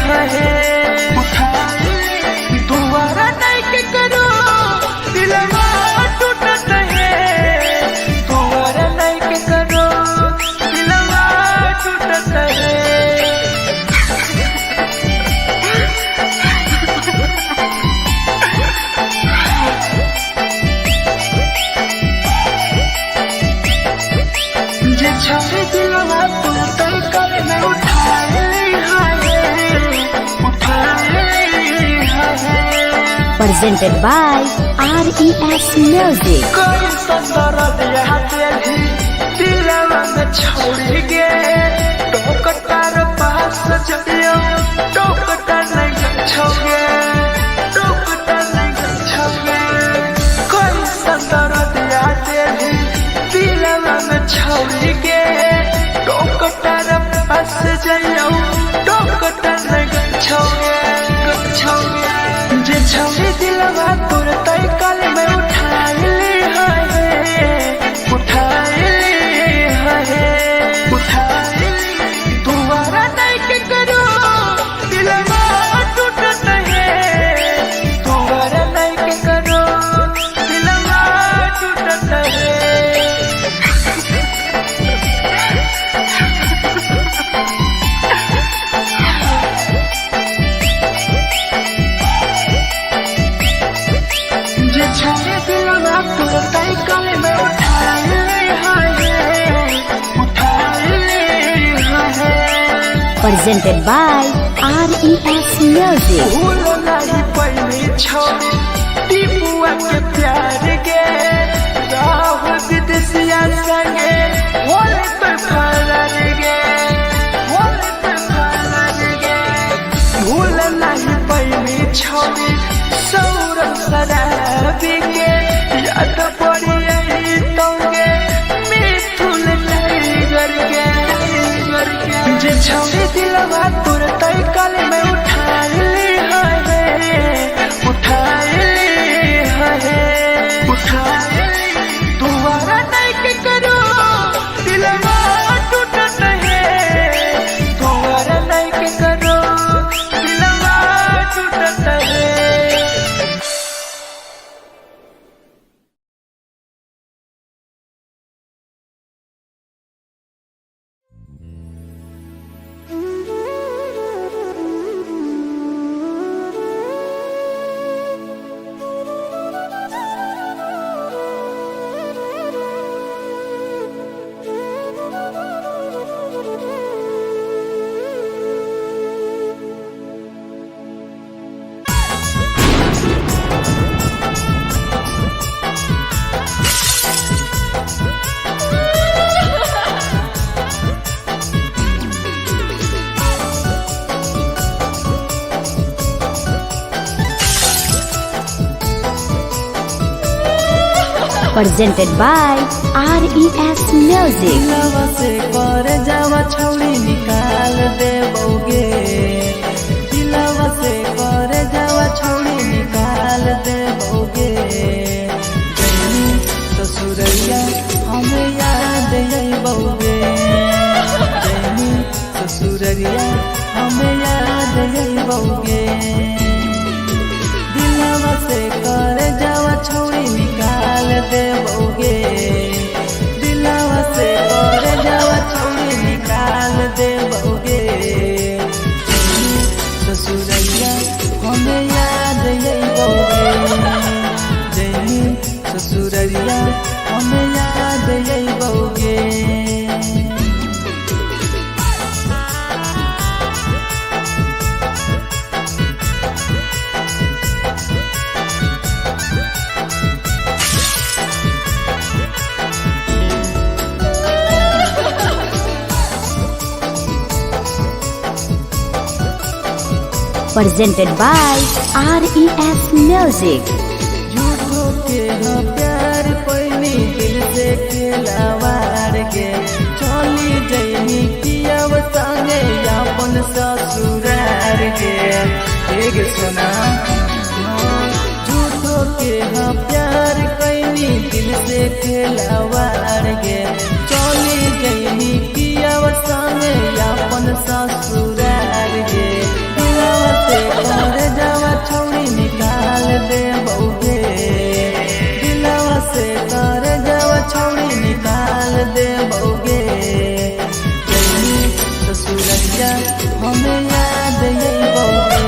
है, उठाई ले। दोबारा नहीं के करो दिलवा टूटत है, दोबारा नहीं के करो दिलवा टूटत है। जे छौरी दिलवा तोर तय कल में उठाई ले है, उठाई ले है। Presented by RES Music. कोई दर्द यहाँ तेरी दिलवा में छोड़ गे, टोकटार पास जइयो टोकटा नहीं छोगे, टोकटा नहीं छोगे। कोई दर्द यहाँ तेरी दिलवा में छोड़ गे, टोकटार पास जइयो टोकटा नहीं छोगे, छोगे। जे छौरी दिलवा तोर तय कल में उठाई ले है, उठाई ले है, उठाई ले। दोबारा नहीं के करो दिलवा टूटत है, दोबारा नहीं के करो दिलवा टूटत है। जे छौरी दिलवा तोर तय कल में उठाई ले है, उठाई ले है। Presented by RES Music. भूल नहीं पहली छोड़ी टीपुआ के प्यार के, राहुल विदेशिया संगे होले पे फरार गे, होले पे फरार गे। भूल नहीं पहली छोड़ी सौरभ शराबी के, याद पड़ी यही तोगे मिथुन टाइगर के, टाइगर के। जे छौरी दिलवा तोर तय कल में उठाई ले है, उठाई ले है, उठाई ले। दोबारा नहीं के करो दिलवा टूटत है, दोबारा नहीं के करो दिलवा टूटत है। Presented by RES Music. दिलवा से कर जावा छौड़ी निकाल दे बौगे, दिलवा से कर जावा छौड़ी निकाल दे बौगे। जैनी ससुरैया हमें याद अइबौगे, जैनी ससुरैया हमें याद अइबौगे। दिलवा से कर जावा छौड़ी निकाल दे बौगे, दिलवा से कर जावा छौड़ी निकाल दे बौगे। ससुरैया हमें याद अइबौगे, जैनी ससुरैया हमें याद अइबौगे। Presented by RES Music. झूठो के हाँ प्यार पैनी दिल से खेलावार के चली जैनी किया संगे अपन ससुरार के एक सुना झूठो के हाँ प्यार कैनी दिल से खेलावार के चली जैनी किया संगे अपन ससुरार के दिलवा से कर जावा छौड़ी निकाल दे बउगे दिलवा से कर जावा छौड़ी निकाल दे बउगे जैनी ससुररिया हमें याद अइबौगे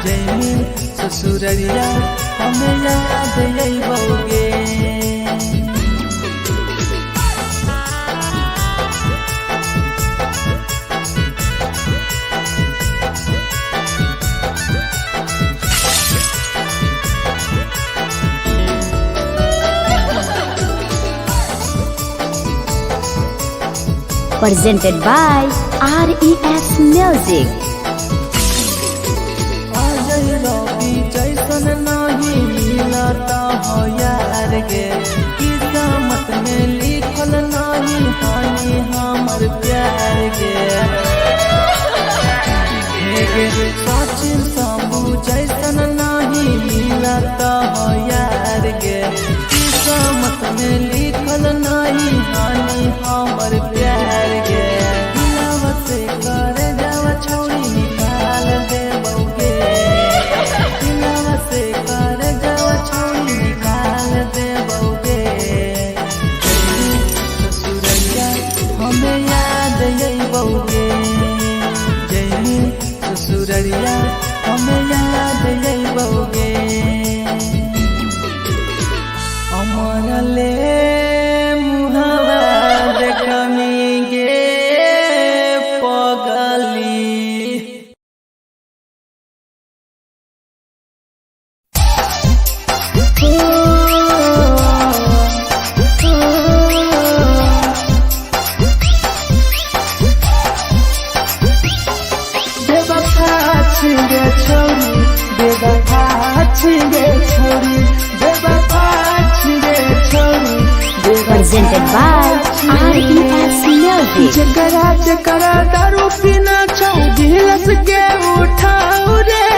जैनी ससुररिया हमें याद अइबौगे। Presented by RES Music. Ajay रवि जैसन नहीं मिलता हो यार गे किस्मत में लिखल नहीं हानि हमर प्यार गे हे गे सचिन शंभू जैसन नहीं मिलता हो यार गे किस्मत में लिखल नहीं हानि हमर प्यार गे दिलवा से कर जावा छौड़ी निकाल दे बउगे दिलवा से कर जावा छौड़ी निकाल दे बउगे ससुररिया हमें याद अइबौगे जैनी ससुररिया हमें याद अइबौगे। अमर ले मुहावा देखमी गे पगली। बेवफा छिगे छौरी, बेवफा छिगे छौरी, बेवफा छिगे छौरी, Presented by RES Music. जकरा जकरा दारू पीना छौ गिलस के उठाऊ रे,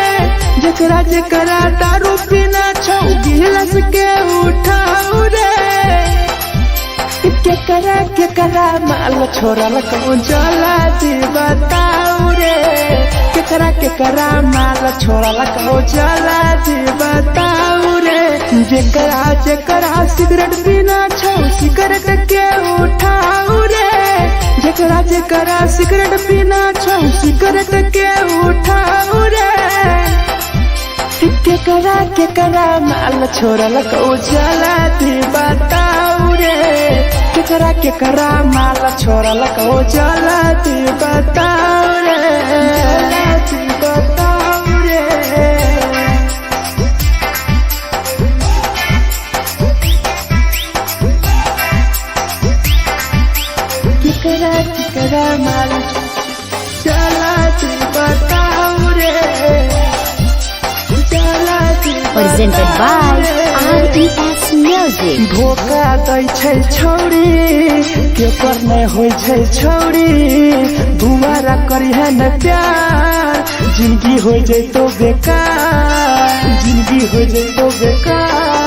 जकरा जकरा दारू पीना छौ गिलस के उठाऊ रे, केकरा केकरा माल छोड़ल कौन चला दी बताऊ रे, केकरा केकरा माल छोड़ल कौन चला दी बताऊ रे, जेकरा जेकरा सिगरेट पीना छौ सिगरेट के उठाऊ रे, जेकरा जेकरा सिगरेट पीना छौ सिगरेट के उठाऊ रे, केकरा केकरा माल छोड़ल कौ चला दी बताऊ रे, केकरा केकरा माल छोड़ल कौ चला दी बताऊ रे, चला दी बताऊ रे। केकरा केकरा माल चला दी बताऊ रे, चला दी Presented by बताऊ रे। RES Music. धोखा दै छै छौरी केकर नै होइ छै छौरी, दुबारा करिहे न प्यार जिंदगी हो जैतो बेकार, जिंदगी हो जैतो बेकार।